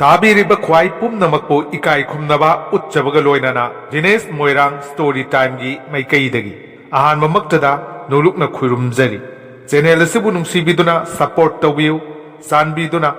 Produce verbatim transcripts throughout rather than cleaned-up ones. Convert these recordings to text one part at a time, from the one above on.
ꯇꯥꯕꯤꯔꯤꯕ ꯈ꯭ꯋꯥꯏ ꯄꯨꯝꯅꯃꯛꯄꯨ ꯏꯀꯥꯏ ꯈꯨꯝꯅꯕ ꯎꯠꯆꯕꯒ ꯂꯣꯏꯅꯅ ꯖꯤꯅꯦꯁ ꯃꯣꯏꯔꯥꯡ ꯁ꯭ꯇꯣꯔꯤ ꯇꯥꯏꯝꯒꯤ ꯃꯥꯏꯀꯩꯗꯒꯤ ꯑꯍꯥꯟꯕꯃꯛꯇꯗ ꯅꯣꯂꯨꯛꯅ ꯈꯨꯔꯨꯝꯖꯔꯤ꯫ ꯆꯦꯅꯦꯜ ꯑꯁꯤꯕꯨ ꯅꯨꯡꯁꯤꯕꯤꯗꯨꯅ ꯁꯄꯣꯔꯠ ꯇꯧꯕꯤꯌꯨ꯫ ꯆꯥꯟꯕꯤꯗꯨꯅ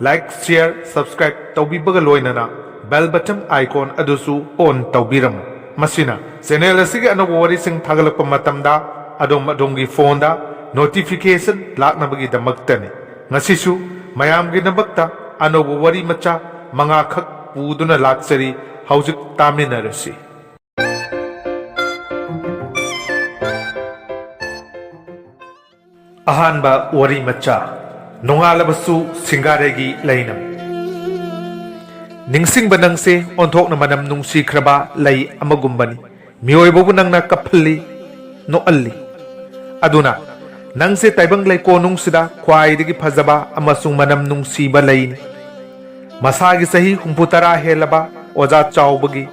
ꯂꯥꯏꯛ, ꯁꯤꯌꯔ, ꯁꯕꯁꯀ꯭ꯔꯥꯏꯕ ꯇꯧꯕꯤꯕꯒ ꯂꯣꯏꯅꯅ ꯕꯦꯜ ꯕꯇꯟ ꯑꯥꯏꯀꯣꯟ ꯑꯗꯨꯁꯨ ꯑꯣꯟ ꯇꯧꯕꯤꯔꯝꯃꯨ꯫ ꯃꯁꯤꯅ ꯆꯦꯅꯦꯜ ꯑꯁꯤꯒꯤ ꯑꯅꯧꯕ ꯋꯥꯔꯤꯁꯤꯡ ꯊꯥꯒꯠꯂꯛꯄ ꯃꯇꯝꯗ ꯑꯗꯣꯝ ꯑꯗꯣꯝꯒꯤ ꯐꯣꯟꯗ ꯅꯣꯇꯤꯐꯤꯀꯦꯁꯟ ꯂꯥꯛꯅꯕꯒꯤꯗꯃꯛꯇꯅꯤ꯫ ꯉꯁꯤꯁꯨ ꯃꯌꯥꯝꯒꯤꯗꯃꯛꯇ ꯑꯅꯧꯕ ꯋꯥꯔꯤ ꯃꯆꯥ ꯃꯉꯥꯈꯛ ꯄꯨꯗꯨꯅ ꯂꯥꯛꯆꯔꯤ꯫ ꯍꯧꯖꯤꯛ ꯇꯥꯃꯤꯟꯅꯔꯁꯤ꯫ ꯑꯍꯥꯟꯕ ꯋꯥꯔꯤ ꯃꯆꯥ, ꯅꯣꯡꯉꯥꯜꯂꯕꯁꯨ ꯁꯤꯡꯒꯥꯔꯩꯒꯤ ꯂꯩꯅꯝ꯫ ꯅꯤꯡꯁꯤꯡꯕ ꯅꯪꯁꯦ ꯑꯣꯟꯊꯣꯛꯅ ꯃꯅꯝ ꯅꯨꯡꯁꯤꯈ꯭ꯔꯕ ꯂꯩ ꯑꯃꯒꯨꯝꯕꯅꯤ꯫ ꯃꯤꯑꯣꯏꯕꯕꯨ ꯅꯪꯅ ꯀꯞꯍꯜꯂꯤ, ꯅꯣꯛꯍꯜꯂꯤ꯫ ꯑꯗꯨꯅ ꯅꯪꯁꯦ ꯇꯥꯏꯕꯪ ꯂꯩꯀꯣꯜꯅꯨꯡꯁꯤꯗ ꯈ꯭ꯋꯥꯏꯗꯒꯤ ꯐꯖꯕ ꯑꯃꯁꯨꯡ ꯃꯅꯝ ꯅꯨꯡꯁꯤꯕ ꯂꯩꯅꯤ꯫ ꯃꯁꯥꯒꯤ ꯆꯍꯤ ꯍꯨꯝꯐꯨ ꯇꯔꯥ ꯍꯦꯜꯂꯕ ꯑꯣꯖꯥ ꯆꯥꯎꯕꯒꯤ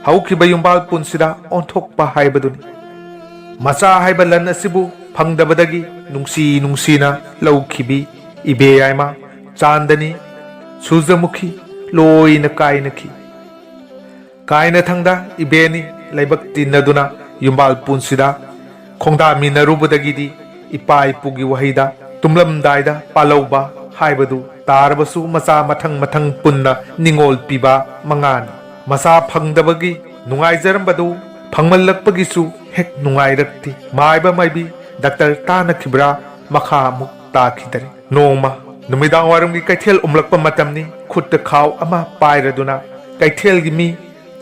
ꯍꯧꯈꯤꯕ ꯌꯨꯝꯕꯥꯜ ꯄꯨꯟꯁꯤꯗ ꯑꯣꯟꯊꯣꯛꯄ ꯍꯥꯏꯕꯗꯨꯅꯤ꯫ ꯃꯆꯥ ꯍꯥꯏꯕ ꯂꯟ ꯑꯁꯤꯕꯨ ꯐꯪꯗꯕꯗꯒꯤ ꯅꯨꯡꯁꯤ ꯅꯨꯡꯁꯤꯅ ꯂꯧꯈꯤꯕꯤ ꯏꯕꯦ ꯌꯥꯏꯃ, ꯆꯥꯟꯗꯅꯤ, ꯁꯨꯔꯖꯃꯨꯈꯤ ꯂꯣꯏꯅ ꯀꯥꯏꯅꯈꯤ꯫ ꯀꯥꯏꯅꯊꯪꯗ ꯏꯕꯦꯅꯤ ꯂꯥꯏꯕꯛ ꯇꯤꯟꯅꯗꯨꯅ ꯌꯨꯝꯕꯥꯜ ꯄꯨꯟꯁꯤꯗ ꯈꯣꯡꯗꯥꯃꯤꯟꯅꯔꯨꯕꯗꯒꯤꯗꯤ ꯏꯄꯥ ꯏꯄꯨꯒꯤ ꯋꯥꯍꯩꯗ ꯇꯨꯝꯂꯝꯗꯥꯏꯗ ꯄꯥꯜꯍꯧꯕ ꯍꯥꯏꯕꯗꯨ ꯇꯥꯔꯕꯁꯨ ꯃꯆꯥ ꯃꯊꯪ ꯃꯊꯪ ꯄꯨꯟꯅ ꯅꯤꯡꯉꯣꯜ ꯄꯤꯕ ꯃꯉꯥꯅꯤ꯫ ꯃꯆꯥ ꯐꯪꯗꯕꯒꯤ ꯅꯨꯡꯉꯥꯏꯖꯔꯝꯕꯗꯨ ꯐꯪꯃꯜꯂꯛꯄꯒꯤꯁꯨ ꯍꯦꯛ ꯅꯨꯡꯉꯥꯏꯔꯛꯇꯦ꯫ ꯃꯥꯏꯕ ꯃꯥꯏꯕꯤ ꯗꯥꯛꯇꯔ ꯇꯥꯅꯈꯤꯕ꯭ꯔꯥ ꯃꯈꯥ ꯑꯃꯨꯛ ꯇꯥꯈꯤꯗꯔꯦ꯫ ꯅꯣꯡꯃ ꯅꯨꯃꯤꯗꯥꯡ ꯋꯥꯏꯔꯝꯒꯤ ꯀꯩꯊꯦꯜ ꯎꯝꯂꯛꯄ ꯃꯇꯝꯅꯤ꯫ ꯈꯨꯠꯇ ꯈꯥꯎ ꯑꯃ ꯄꯥꯏꯔꯗꯨꯅ ꯀꯩꯊꯦꯜꯒꯤ ꯃꯤ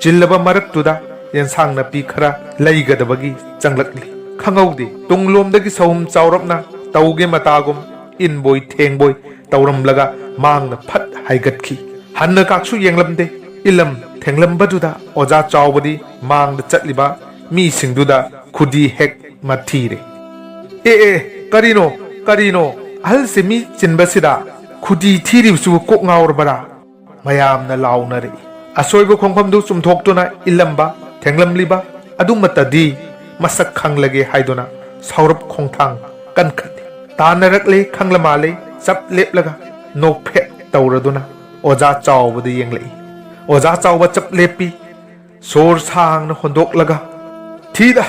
ꯆꯤꯜꯂꯕ ꯃꯔꯛꯇꯨꯗ ꯌꯦꯟꯁꯥꯡ ꯅꯥꯄꯤ ꯈꯔ ꯂꯩꯒꯗꯕꯒꯤ ꯆꯪꯂꯛꯂꯤ꯫ ꯈꯪꯍꯧꯗꯦ, ꯇꯨꯡꯂꯣꯝꯗꯒꯤ ꯁꯍꯨꯝ ꯆꯥꯎꯔꯞꯅ ꯇꯧꯒꯦ ꯃꯇꯥꯒꯨꯝ ꯏꯟꯕꯣꯏ ꯊꯦꯡꯕꯣꯏ ꯇꯧꯔꯝꯂꯒ ꯃꯥꯡꯅ ꯐꯠ ꯍꯥꯏꯒꯠꯈꯤ꯫ ꯍꯟꯅ ꯀꯥꯛꯁꯨ ꯌꯦꯡꯂꯝꯗꯦ꯫ ꯏꯂꯝ ꯊꯦꯡꯂꯝꯕꯗꯨꯗ ꯑꯣꯖꯥ ꯆꯥꯎꯕꯗꯤ ꯃꯥꯡꯗ ꯆꯠꯂꯤꯕ ꯃꯤꯁꯤꯡꯗꯨꯗ ꯈꯨꯗꯤ ꯍꯦꯛ ꯃꯊꯤꯔꯦ꯫ "ꯑꯦ, ꯑꯦ, ꯀꯔꯤꯅꯣ, ꯀꯔꯤꯅꯣ? ꯑꯍꯜꯁꯦ ꯃꯤ ꯆꯤꯟꯕꯁꯤꯗ ꯈꯨꯗꯤ ꯊꯤꯔꯤꯕꯁꯤꯕꯨ ꯀꯣꯛ ꯉꯥꯎꯔꯕꯔꯥ?" ꯃꯌꯥꯝꯅ ꯂꯥꯎꯅꯔꯛꯏ꯫ ꯑꯁꯣꯏꯕ ꯈꯣꯡꯐꯝꯗꯨ ꯆꯨꯝꯊꯣꯛꯇꯨꯅ ꯏꯜꯂꯝꯕ, ꯊꯦꯡꯂꯝꯂꯤꯕ ꯑꯗꯨꯃꯠꯇꯗꯤ ꯃꯁꯛ ꯈꯪꯂꯒꯦ ꯍꯥꯏꯗꯨꯅ ꯁꯥꯎꯔꯞ ꯈꯣꯡꯊꯥꯡ ꯀꯟꯈꯠꯂꯤ꯫ ꯇꯥꯟꯅꯔꯛꯂꯦ ꯈꯪꯂ ꯃꯥꯜꯂꯦ, ꯆꯞ ꯂꯦꯞꯂꯒ ꯅꯣꯛꯐꯦꯠ ꯇꯧꯔꯗꯨꯅ ꯑꯣꯖꯥ ꯆꯥꯎꯕꯗ ꯌꯦꯡꯂꯛꯏ꯫ ꯑꯣꯖꯥ ꯆꯥꯎꯕ ꯆꯞ ꯂꯦꯞꯄꯤ꯫ ꯁꯣꯔ ꯁꯥꯡꯅ ꯍꯣꯟꯗꯣꯛꯂꯒ, "ꯊꯤꯗ,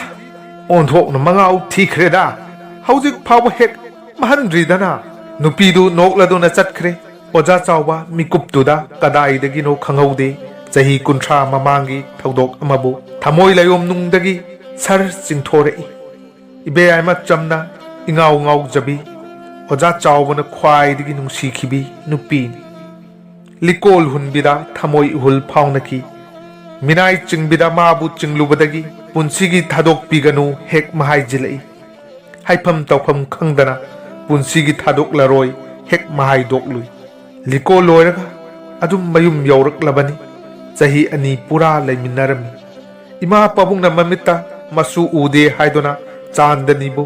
ꯑꯣꯟꯊꯣꯛꯅ ꯃꯉꯥꯎ ꯊꯤꯈ꯭ꯔꯦꯗ꯫ ꯍꯧꯖꯤꯛ ꯐꯥꯎꯕ ꯍꯦꯛ ꯃꯍꯟꯗ꯭ꯔꯤꯗꯅ?" ꯅꯨꯄꯤꯗꯨ ꯅꯣꯛꯂꯗꯨꯅ ꯆꯠꯈ꯭ꯔꯦ꯫ ꯑꯣꯖꯥ ꯆꯥꯎꯕ ꯃꯤꯀꯨꯞꯇꯨꯗ ꯀꯗꯥꯏꯗꯒꯤꯅꯣ ꯈꯪꯍꯧꯗꯦ꯫ ꯆꯍꯤ ꯀꯨꯟꯊ꯭ꯔꯥ ꯃꯃꯥꯡꯒꯤ ꯊꯧꯗꯣꯛ ꯑꯃꯕꯨ ꯊꯃꯣꯏ ꯂꯥꯏꯌꯣꯝꯅꯨꯡꯗꯒꯤ ꯁꯔ ꯆꯤꯡꯊꯣꯔꯛꯏ꯫ ꯏꯕꯦꯌꯥꯏꯃ ꯆꯝꯅ ꯏꯉꯥꯎ ꯉꯥꯎꯖꯕꯤ, ꯑꯣꯖꯥ ꯆꯥꯎꯕꯅ ꯈ꯭ꯋꯥꯏꯗꯒꯤ ꯅꯨꯡꯁꯤꯈꯤꯕꯤ ꯅꯨꯄꯤꯅꯤ꯫ ꯂꯤꯀꯣꯜ ꯍꯨꯟꯕꯤꯗ ꯊꯃꯣꯏ ꯏꯍꯨꯜ ꯐꯥꯎꯅꯈꯤ꯫ ꯃꯤꯅꯥꯏ ꯆꯤꯡꯕꯤꯗ ꯃꯥꯕꯨ ꯆꯤꯡꯂꯨꯕꯗꯒꯤ ꯄꯨꯟꯁꯤꯒꯤ ꯊꯥꯗꯣꯛꯄꯤꯒꯅꯨ ꯍꯦꯛ ꯃꯍꯥꯏꯖꯤꯜꯂꯛꯏ꯫ ꯍꯥꯏꯐꯝ ꯇꯧꯐꯝ ꯈꯪꯗꯅ ꯄꯨꯟꯁꯤꯒꯤ ꯊꯥꯗꯣꯛꯂꯔꯣꯏ ꯍꯦꯛ ꯃꯍꯥꯏꯗꯣꯛꯂꯨꯏ꯫ ꯂꯤꯀꯣꯜ ꯂꯣꯏꯔꯒ ꯑꯗꯨꯝ ꯃꯌꯨꯝ ꯌꯧꯔꯛꯂꯕꯅꯤ꯫ ꯆꯍꯤ ꯑꯅꯤ ꯄꯨꯔꯥ ꯂꯩꯃꯤꯟꯅꯔꯝꯃꯤ꯫ ꯏꯃꯥ ꯄꯥꯕꯨꯡꯅ ꯃꯃꯤꯠꯇ ꯃꯁꯨ ꯎꯗꯦ ꯍꯥꯏꯗꯨꯅ ꯆꯥꯟꯗꯅꯤꯕꯨ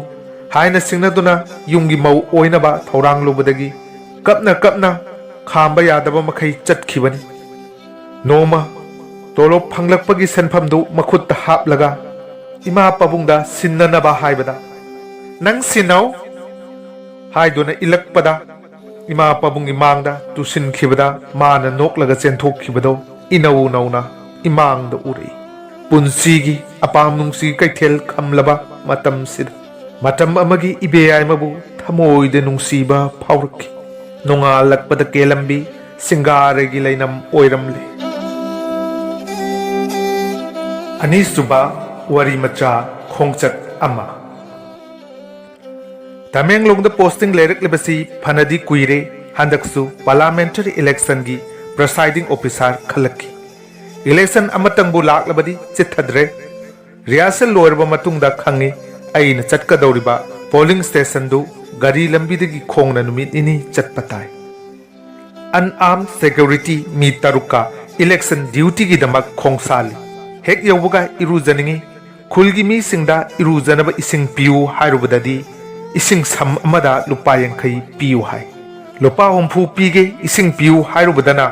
ꯍꯥꯏꯅ ꯁꯤꯡꯅꯗꯨꯅ ꯌꯨꯝꯒꯤ ꯃꯧ ꯑꯣꯏꯅꯕ ꯊꯧꯔꯥꯡꯂꯨꯕꯗꯒꯤ ꯀꯞꯅ ꯀꯞꯅ ꯈꯥꯝꯕ ꯌꯥꯗꯕ ꯃꯈꯩ ꯆꯠꯈꯤꯕꯅꯤ꯫ ꯅꯣꯡꯃ ꯇꯣꯂꯣꯞ ꯐꯪꯂꯛꯄꯒꯤ ꯁꯦꯟꯐꯝꯗꯨ ꯃꯈꯨꯠꯇ ꯍꯥꯞꯂꯒ ꯏꯃꯥ ꯄꯥꯕꯨꯡꯗ ꯁꯤꯟꯅꯅꯕ ꯍꯥꯏꯕꯗ, "ꯅꯪ ꯁꯤꯟꯅꯧ" ꯍꯥꯏꯗꯨꯅ ꯏꯜꯂꯛꯄꯗ, ꯏꯃꯥ ꯄꯥꯕꯨꯡꯒꯤ ꯃꯥꯡꯗ ꯇꯨꯁꯤꯟꯈꯤꯕꯗ ꯃꯥꯅ ꯅꯣꯛꯂꯒ ꯆꯦꯟꯊꯣꯛꯈꯤꯕꯗꯣ ꯏꯅꯧ ꯅꯧꯅ ꯏꯃꯥꯡꯗ ꯎꯔꯛꯏ꯫ ꯄꯨꯟꯁꯤꯒꯤ ꯑꯄꯥꯝ ꯅꯨꯡꯁꯤ ꯀꯩꯊꯦꯜ ꯈꯝꯂꯕ ꯃꯇꯝꯁꯤꯗ ꯃꯇꯝ ꯑꯃꯒꯤ ꯏꯕꯦꯌꯥꯏꯃꯕꯨ ꯊꯃꯣꯏꯗ ꯅꯨꯡꯁꯤꯕ ꯐꯥꯎꯔꯛꯈꯤ꯫ ꯅꯣꯡꯉꯥꯜꯂꯛꯄꯗ ꯀꯦꯜꯂꯝꯕꯤ ꯁꯤꯡꯒꯥꯔꯩꯒꯤ ꯂꯩꯅꯝ ꯑꯣꯏꯔꯝꯂꯦ꯫ ꯑꯅꯤꯁꯨꯕ ꯋꯥꯔꯤ ꯃꯆꯥ ꯈꯣꯡꯆꯠ ꯑꯃ꯫ ꯇꯃꯦꯡꯂꯣꯡꯗ posting ꯂꯩꯔꯛꯂꯤꯕꯁꯤ ꯐꯅꯗꯤ ꯀꯨꯏꯔꯦ꯫ ꯍꯟꯗꯛꯁꯨ parliamentary electionꯒꯤ presiding officer ꯈꯜꯂꯛꯈꯤ꯫ Election ꯑꯃꯇꯪꯕꯨ ꯂꯥꯛꯂꯕꯗꯤ ꯆꯤꯠꯊꯗ꯭ꯔꯦ꯫ Rehearsal ꯂꯣꯏꯔꯕ ꯃꯇꯨꯡꯗ ꯈꯪꯉꯤ, ꯑꯩꯅ ꯆꯠꯀꯗꯧꯔꯤꯕ polling stationꯗꯨ ꯒꯥꯔꯤ ꯂꯝꯕꯤꯗꯒꯤ ꯈꯣꯡꯅ ꯅꯨꯃꯤꯠ ꯅꯤꯅꯤ ꯆꯠꯄ ꯇꯥꯏ꯫ Unarmed security ꯃꯤ ꯇꯔꯨꯛꯀ election dutyꯒꯤꯗꯃꯛ ꯈꯣꯡꯁꯥꯜꯂꯤ꯫ ꯍꯦꯛ ꯌꯧꯕꯒ ꯏꯔꯨꯖꯅꯤꯡꯏ꯫ ꯈꯨꯜꯒꯤ ꯃꯤꯁꯤꯡꯗ ꯏꯔꯨꯖꯅꯕ ꯏꯁꯤꯡ ꯄꯤꯌꯨ ꯍꯥꯏꯔꯨꯕꯗꯗꯤ ꯏꯁꯤꯡ ꯁꯝ ꯑꯃꯗ ꯂꯨꯄꯥ ꯌꯥꯡꯈꯩ ꯄꯤꯌꯨ ꯍꯥꯏ꯫ ꯂꯨꯄꯥ ꯍꯨꯝꯐꯨ ꯄꯤꯒꯦ, ꯏꯁꯤꯡ ꯄꯤꯌꯨ ꯍꯥꯏꯔꯨꯕꯗꯅ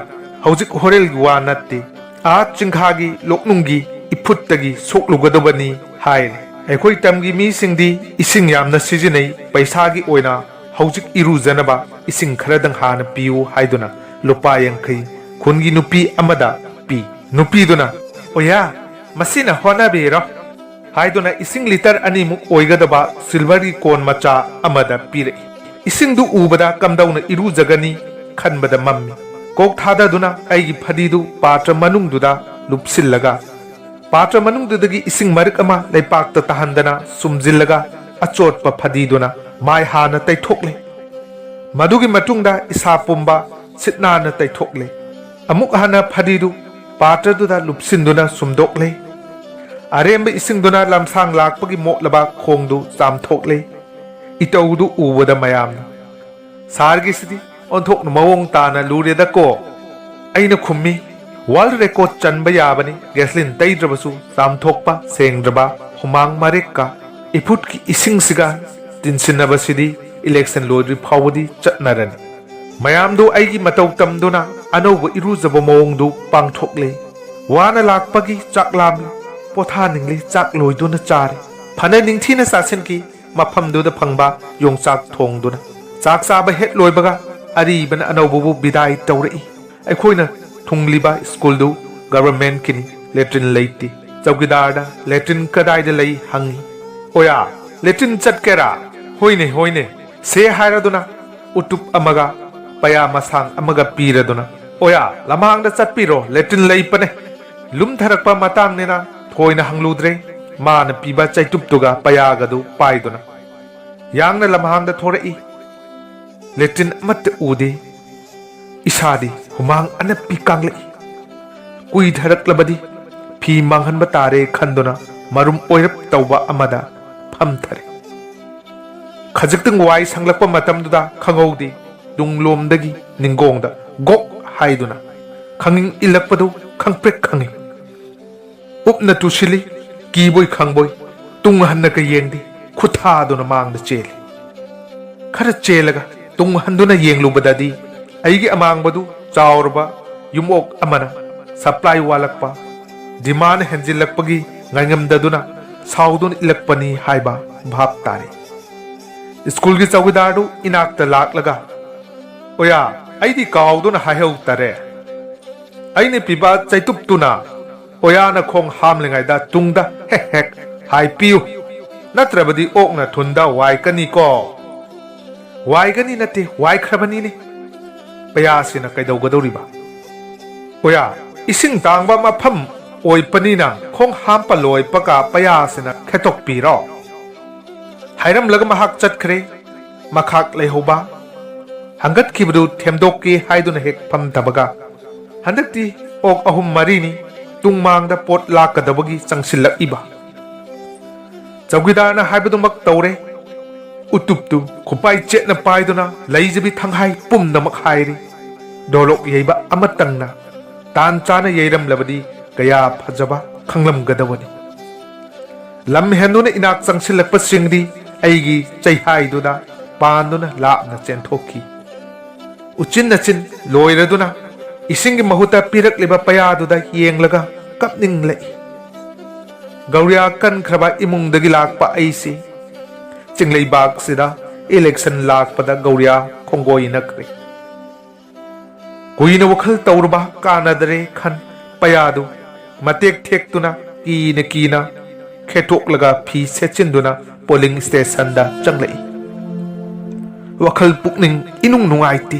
ꯍꯧꯖꯤꯛ ꯍꯣꯔꯦꯜꯒꯤ ꯋꯥ ꯅꯠꯇꯦ, ꯑꯥ ꯆꯤꯡꯈꯥꯒꯤ ꯂꯣꯛꯅꯨꯡꯒꯤ ꯏꯐꯨꯠꯇꯒꯤ ꯁꯣꯛꯂꯨꯒꯗꯕꯅꯤ ꯍꯥꯏꯔꯦ꯫ ꯑꯩꯈꯣꯏ ꯇꯝꯒꯤ ꯃꯤꯁꯤꯡꯗꯤ ꯏꯁꯤꯡ ꯌꯥꯝꯅ ꯁꯤꯖꯤꯟꯅꯩ, ꯄꯩꯁꯥꯒꯤ ꯑꯣꯏꯅ ꯍꯧꯖꯤꯛ ꯏꯔꯨꯖꯅꯕ ꯏꯁꯤꯡ ꯈꯔꯗꯪ ꯍꯥꯟꯅ ꯄꯤꯌꯨ ꯍꯥꯏꯗꯨꯅ ꯂꯨꯄꯥ ꯌꯥꯡꯈꯩ ꯈꯨꯟꯒꯤ ꯅꯨꯄꯤ ꯑꯃꯗ ꯄꯤ꯫ ꯅꯨꯄꯤꯗꯨꯅ, "ꯑꯣꯌꯥ, ꯃꯁꯤꯅ ꯍꯣꯠꯅꯕꯤꯔꯣ" ꯍꯥꯏꯗꯨꯅ ꯏꯁꯤꯡ ꯂꯤꯇꯔ ꯑꯅꯤꯃꯨꯛ ꯑꯣꯏꯒꯗꯕ ꯁꯤꯜꯚꯔꯒꯤ ꯀꯣꯟ ꯃꯆꯥ ꯑꯃꯗ ꯄꯤꯔꯛꯏ꯫ ꯏꯁꯤꯡꯗꯨ ꯎꯕꯗ ꯀꯝꯗꯧꯅ ꯏꯔꯨꯖꯒꯅꯤ ꯈꯟꯕꯗ ꯃꯝꯃꯤ꯫ ꯀꯣꯛ ꯊꯥꯗꯗꯨꯅ ꯑꯩꯒꯤ ꯐꯗꯤꯗꯨ ꯄꯥꯇ꯭ꯔ ꯃꯅꯨꯡꯗꯨꯗ ꯂꯨꯞꯁꯤꯜꯂꯒ, ꯄꯥꯇ꯭ꯔ ꯃꯅꯨꯡꯗꯨꯗꯒꯤ ꯏꯁꯤꯡ ꯃꯔꯤꯛ ꯑꯃ ꯂꯩꯄꯥꯛꯇ ꯇꯥꯍꯟꯗꯅ ꯁꯨꯝꯖꯤꯜꯂꯒ, ꯑꯆꯣꯠꯄ ꯐꯗꯤꯗꯨꯅ ꯃꯥꯏ ꯍꯥꯟꯅ ꯇꯩꯊꯣꯛꯂꯦ꯫ ꯃꯗꯨꯒꯤ ꯃꯇꯨꯡꯗ ꯏꯁꯥ ꯄꯨꯝꯕ ꯁꯤꯠ ꯅꯥꯟꯅ ꯇꯩꯊꯣꯛꯂꯦ꯫ ꯑꯃꯨꯛ ꯍꯟꯅ ꯐꯗꯤꯗꯨ ꯄꯥꯇ꯭ꯔꯗꯨꯗ ꯂꯨꯞꯁꯤꯟꯗꯨꯅ ꯁꯨꯝꯗꯣꯛꯂꯦ꯫ ꯑꯔꯦꯝꯕ ꯏꯁꯤꯡꯗꯨꯅ ꯂꯝꯁꯥꯡ ꯂꯥꯛꯄꯒꯤ ꯃꯣꯠꯂꯕ ꯈꯣꯡꯗꯨ ꯆꯥꯝꯊꯣꯛꯂꯦ꯫ ꯏꯇꯧꯗꯨ ꯎꯕꯗ ꯃꯌꯥꯝꯅ, "ꯁꯥꯔꯒꯤꯁꯤꯗꯤ ꯑꯣꯟꯊꯣꯛꯅ ꯃꯑꯣꯡ ꯇꯥꯅ ꯂꯨꯔꯦꯗꯀꯣ"꯫ ꯑꯩꯅ ꯈꯨꯝꯃꯤ, "ꯋꯥꯔꯜꯗ ꯔꯦꯀꯣꯔꯗ ꯆꯟꯕ ꯌꯥꯕꯅꯤ, ꯒꯦꯁꯂꯤꯟ ꯇꯩꯗ꯭ꯔꯕꯁꯨ ꯆꯥꯝꯊꯣꯛꯄ ꯁꯦꯡꯗ꯭ꯔꯕ ꯍꯨꯃꯥꯡ ꯃꯔꯦꯛꯀ ꯏꯐꯨꯠꯀꯤ ꯏꯁꯤꯡꯁꯤꯒ ꯇꯤꯟꯁꯤꯟꯅꯕꯁꯤꯗꯤ ꯏꯂꯦꯛꯁꯟ ꯂꯣꯏꯗ꯭ꯔꯤ ꯐꯥꯎꯕꯗꯤ ꯆꯠꯅꯔꯅꯤ"꯫ ꯃꯌꯥꯝꯗꯨ ꯑꯩꯒꯤ ꯃꯇꯧ ꯇꯝꯗꯨꯅ ꯑꯅꯧꯕ ꯏꯔꯨꯖꯕ ꯃꯑꯣꯡꯗꯨ ꯄꯥꯡꯊꯣꯛꯂꯦ꯫ ꯋꯥꯅ ꯂꯥꯛꯄꯒꯤ ꯆꯥꯛ ꯂꯥꯝꯃꯤ, ꯄꯣꯊꯥꯅꯤꯡꯂꯤ, ꯆꯥꯛ ꯂꯣꯏꯗꯨꯅ ꯆꯥꯔꯦ꯫ ꯐꯅ ꯅꯤꯡꯊꯤꯅ ꯆꯥꯁꯤꯟꯈꯤ꯫ ꯃꯐꯝꯗꯨꯗ ꯐꯪꯕ ꯌꯣꯡꯆꯥꯛ ꯊꯣꯡꯗꯨꯅ꯫ ꯆꯥꯛ ꯆꯥꯕ ꯍꯦꯛ ꯂꯣꯏꯕꯒ ꯑꯔꯤꯕꯅ ꯑꯅꯧꯕꯕꯨ ꯕꯤꯗꯥꯏ ꯇꯧꯔꯛꯏ꯫ ꯑꯩꯈꯣꯏꯅ ꯊꯨꯡꯂꯤꯕ ꯁ꯭ꯀꯨꯜꯗꯨ ꯒꯚꯔꯟꯃꯦꯟꯠꯀꯤꯅꯤ, ꯂꯦꯇ꯭ꯔꯤꯟ ꯂꯩꯇꯦ꯫ ꯆꯧꯀꯤꯗꯥꯔꯗ "ꯂꯦꯇ꯭ꯔꯤꯟ ꯀꯗꯥꯏꯗ ꯂꯩ?" ꯍꯪꯉꯤ꯫ "ꯑꯣꯌꯥ, ꯂꯦꯇ꯭ꯔꯤꯟ ꯆꯠꯀꯦꯔꯥ?" "ꯍꯣꯏꯅꯦ, ꯍꯣꯏꯅꯦ, ꯁꯦ" ꯍꯥꯏꯔꯗꯨꯅ ꯎꯇꯨꯞ ꯑꯃꯒ ꯄꯩꯌꯥ ꯃꯁꯥꯡ ꯑꯃꯒ ꯄꯤꯔꯗꯨꯅ, "ꯑꯣꯌꯥ, ꯂꯝꯍꯥꯡꯗ ꯆꯠꯄꯤꯔꯣ, ꯂꯦꯇ꯭ꯔꯤꯟ ꯂꯩꯄꯅꯦ"꯫ ꯂꯨꯝꯊꯔꯛꯄ ꯃꯇꯥꯡꯅꯤꯅ ꯊꯣꯏꯅ ꯍꯪꯂꯨꯗ꯭ꯔꯦ꯫ ꯃꯥꯅ ꯄꯤꯕ ꯆꯩꯇꯨꯞꯇꯨꯒ ꯄꯩꯌꯥꯒꯗꯨ ꯄꯥꯏꯗꯨꯅ꯫ ꯌꯥꯡꯅ ꯂꯝꯍꯥꯡꯗ ꯊꯣꯔꯛꯏ꯫ ꯂꯦꯇ꯭ꯔꯤꯟ ꯑꯃꯠꯇ ꯎꯗꯦ꯫ ꯏꯁꯥꯗꯤ ꯍꯨꯃꯥꯡ ꯑꯅꯞꯄꯤ ꯀꯥꯡꯂꯛꯏ꯫ ꯀꯨꯏꯊꯔꯛꯂꯕꯗꯤ ꯐꯤ ꯃꯥꯡꯍꯟꯕ ꯇꯥꯔꯦ ꯈꯟꯗꯨꯅ ꯃꯔꯨꯝ ꯑꯣꯏꯔꯞ ꯇꯧꯕ ꯑꯃꯗ ꯐꯝꯊꯔꯦ꯫ ꯈꯖꯤꯛꯇꯪ ꯋꯥꯏ ꯁꯪꯂꯛꯄ ꯃꯇꯝꯗꯨꯗ ꯈꯪꯍꯧꯗꯦ, ꯇꯨꯡꯂꯣꯝꯗꯒꯤ ꯅꯤꯡꯒꯣꯡꯗ ꯒꯣꯛ ꯍꯥꯏꯗꯨꯅ ꯈꯪꯏꯪ ꯏꯜꯂꯛꯄꯗꯨ ꯈꯪꯄ꯭ꯔꯦꯛ ꯈꯪꯏ꯫ ꯎꯞꯅ ꯇꯨꯁꯤꯜꯂꯤ, ꯀꯤꯕꯣꯏ ꯈꯪꯕꯣꯏ ꯇꯨꯡ ꯍꯟꯅꯒ ꯌꯦꯡꯗꯦ, ꯈꯨꯠꯊꯥꯗꯨꯅ ꯃꯥꯡꯗ ꯆꯦꯜꯂꯤ꯫ ꯈꯔ ꯆꯦꯜꯂꯒ ꯇꯨꯡ ꯍꯟꯗꯨꯅ ꯌꯦꯡꯂꯨꯕꯗꯗꯤ ꯑꯩꯒꯤ ꯑꯃꯥꯡꯕꯗꯨ ꯆꯥꯎꯔꯕ ꯌꯨꯝꯑꯣꯛ ꯑꯃꯅ ꯁꯄ꯭ꯂꯥꯏ ꯋꯥꯠꯂꯛꯄ, ꯗꯤꯃꯥꯟ ꯍꯦꯟꯖꯤꯜꯂꯛꯄꯒꯤ ꯉꯥꯏꯉꯝꯗꯗꯨꯅ ꯁꯥꯎꯗꯨꯅ ꯏꯜꯂꯛꯄꯅꯤ ꯍꯥꯏꯕ ꯚꯥꯞ ꯇꯥꯔꯦ꯫ ꯁ꯭ꯀꯨꯜꯒꯤ ꯆꯧꯀꯤꯗꯥꯔꯗꯨ ꯏꯅꯥꯛꯇ ꯂꯥꯛꯂꯒ, "ꯑꯣꯌꯥ, ꯑꯩꯗꯤ ꯀꯥꯎꯗꯨꯅ ꯍꯥꯏꯍꯧ ꯇꯥꯔꯦ꯫ ꯑꯩꯅ ꯄꯤꯕ ꯆꯩꯇꯨꯞꯇꯨꯅ ꯑꯣꯌꯥꯅ ꯈꯣꯡ ꯍꯥꯝꯂꯤꯉꯩꯗ ꯇꯨꯡꯗ ꯍꯦꯛ ꯍꯦꯛ ꯍꯥꯏꯄꯤꯌꯨ, ꯅꯠꯇ꯭ꯔꯕꯗꯤ ꯑꯣꯛꯅ ꯊꯨꯟꯗ ꯋꯥꯏꯀꯅꯤꯀꯣ꯫ ꯋꯥꯏꯒꯅꯤ ꯅꯠꯇꯦ, ꯋꯥꯏꯈ꯭ꯔꯕꯅꯤꯅꯦ꯫ ꯄꯌꯥꯁꯤꯅ ꯀꯩꯗꯧꯒꯗꯧꯔꯤꯕ? ꯑꯣꯌꯥ, ꯏꯁꯤꯡ ꯇꯥꯡꯕ ꯃꯐꯝ ꯑꯣꯏꯕꯅꯤꯅ ꯈꯣꯡ ꯍꯥꯝꯄ ꯂꯣꯏꯕꯒ ꯄꯌꯥꯁꯤꯅ ꯈꯦꯠꯇꯣꯛꯄꯤꯔꯣ꯫ ꯍꯥꯏꯔꯝꯂꯒ ꯃꯍꯥꯛ ꯆꯠꯈ꯭ꯔꯦ꯫ ꯃꯈꯥꯛ ꯂꯩꯍꯧꯕ ꯍꯪꯒꯠꯈꯤꯕꯗꯨ ꯊꯦꯝꯗꯣꯛꯀꯦ ꯍꯥꯏꯗꯨꯅ ꯍꯦꯛ ꯐꯝꯊꯕꯒ, ꯍꯟꯗꯛꯇꯤ ꯑꯣꯛ ꯑꯍꯨꯝ ꯃꯔꯤꯅꯤ ꯇꯨꯡꯃꯥꯡꯗ ꯄꯣꯠ ꯂꯥꯛꯀꯗꯕꯒꯤ ꯆꯪꯁꯤꯜꯂꯛꯏꯕ꯫ ꯆꯧꯀꯤꯗꯥꯔꯅ ꯍꯥꯏꯕꯗꯨꯃꯛ ꯇꯧꯔꯦ꯫ ꯎꯇꯨꯞꯇꯨ ꯈꯨꯄꯥꯏ ꯆꯦꯠꯅ ꯄꯥꯏꯗꯨꯅ ꯂꯩꯖꯕꯤ ꯊꯪꯍꯥꯏ ꯄꯨꯝꯅꯃꯛ ꯍꯥꯏꯔꯤ꯫ ꯗꯣꯂꯣꯛ ꯌꯩꯕ ꯑꯃꯇꯪꯅ ꯇꯥꯟ ꯆꯥꯅ ꯌꯩꯔꯝꯂꯕꯗꯤ ꯀꯌꯥ ꯐꯖꯕ ꯈꯪꯂꯝꯒꯗꯕꯅꯤ꯫ ꯂꯝ ꯍꯦꯟꯗꯨꯅ ꯏꯅꯥꯛ ꯆꯪꯁꯤꯜꯂꯛꯄꯁꯤꯡꯗꯤ ꯑꯩꯒꯤ ꯆꯩꯍꯥꯏꯗꯨꯗ ꯄꯥꯟꯗꯨꯅ ꯂꯥꯞꯅ ꯆꯦꯟꯊꯣꯛꯈꯤ꯫ ꯎꯆꯤꯟ ꯅꯆꯤꯟ ꯂꯣꯏꯔꯗꯨꯅ ꯏꯁꯤꯡꯒꯤ ꯃꯍꯨꯠꯇ ꯄꯤꯔꯛꯂꯤꯕ ꯄꯌꯥꯗꯨꯗ ꯌꯦꯡꯂꯒ ꯀꯞꯅꯤꯡꯂꯛꯏ꯫ ꯒꯧꯔꯤꯌꯥ ꯀꯟꯈ꯭ꯔꯕ ꯏꯃꯨꯡꯗꯒꯤ ꯂꯥꯛꯄ ꯑꯩꯁꯤ ꯆꯤꯡꯂꯩꯕꯥꯛꯁꯤꯗ ꯏꯂꯦꯛꯁꯟ ꯂꯥꯛꯄꯗ ꯒꯧꯔꯤꯌꯥ ꯈꯣꯡꯒꯣꯏꯅꯈ꯭ꯔꯦ꯫ ꯀꯨꯏꯅ ꯋꯥꯈꯜ ꯇꯧꯔꯨꯕ ꯀꯥꯟꯅꯗ꯭ꯔꯦ ꯈꯟ ꯄꯌꯥꯗꯨ ꯃꯇꯦꯛ ꯊꯦꯛꯇꯨꯅ ꯀꯤꯅ ꯀꯤꯅ ꯈꯦꯠꯇꯣꯛꯂꯒ ꯐꯤ ꯁꯦꯠꯆꯤꯟꯗꯨꯅ ꯄꯣꯂꯤꯡ ꯁ꯭ꯇꯦꯁꯟꯗ ꯆꯪꯂꯛꯏ꯫ ꯋꯥꯈꯜ ꯄꯨꯛꯅꯤꯡ ꯏꯅꯨꯡ ꯅꯨꯡꯉꯥꯏꯇꯦ꯫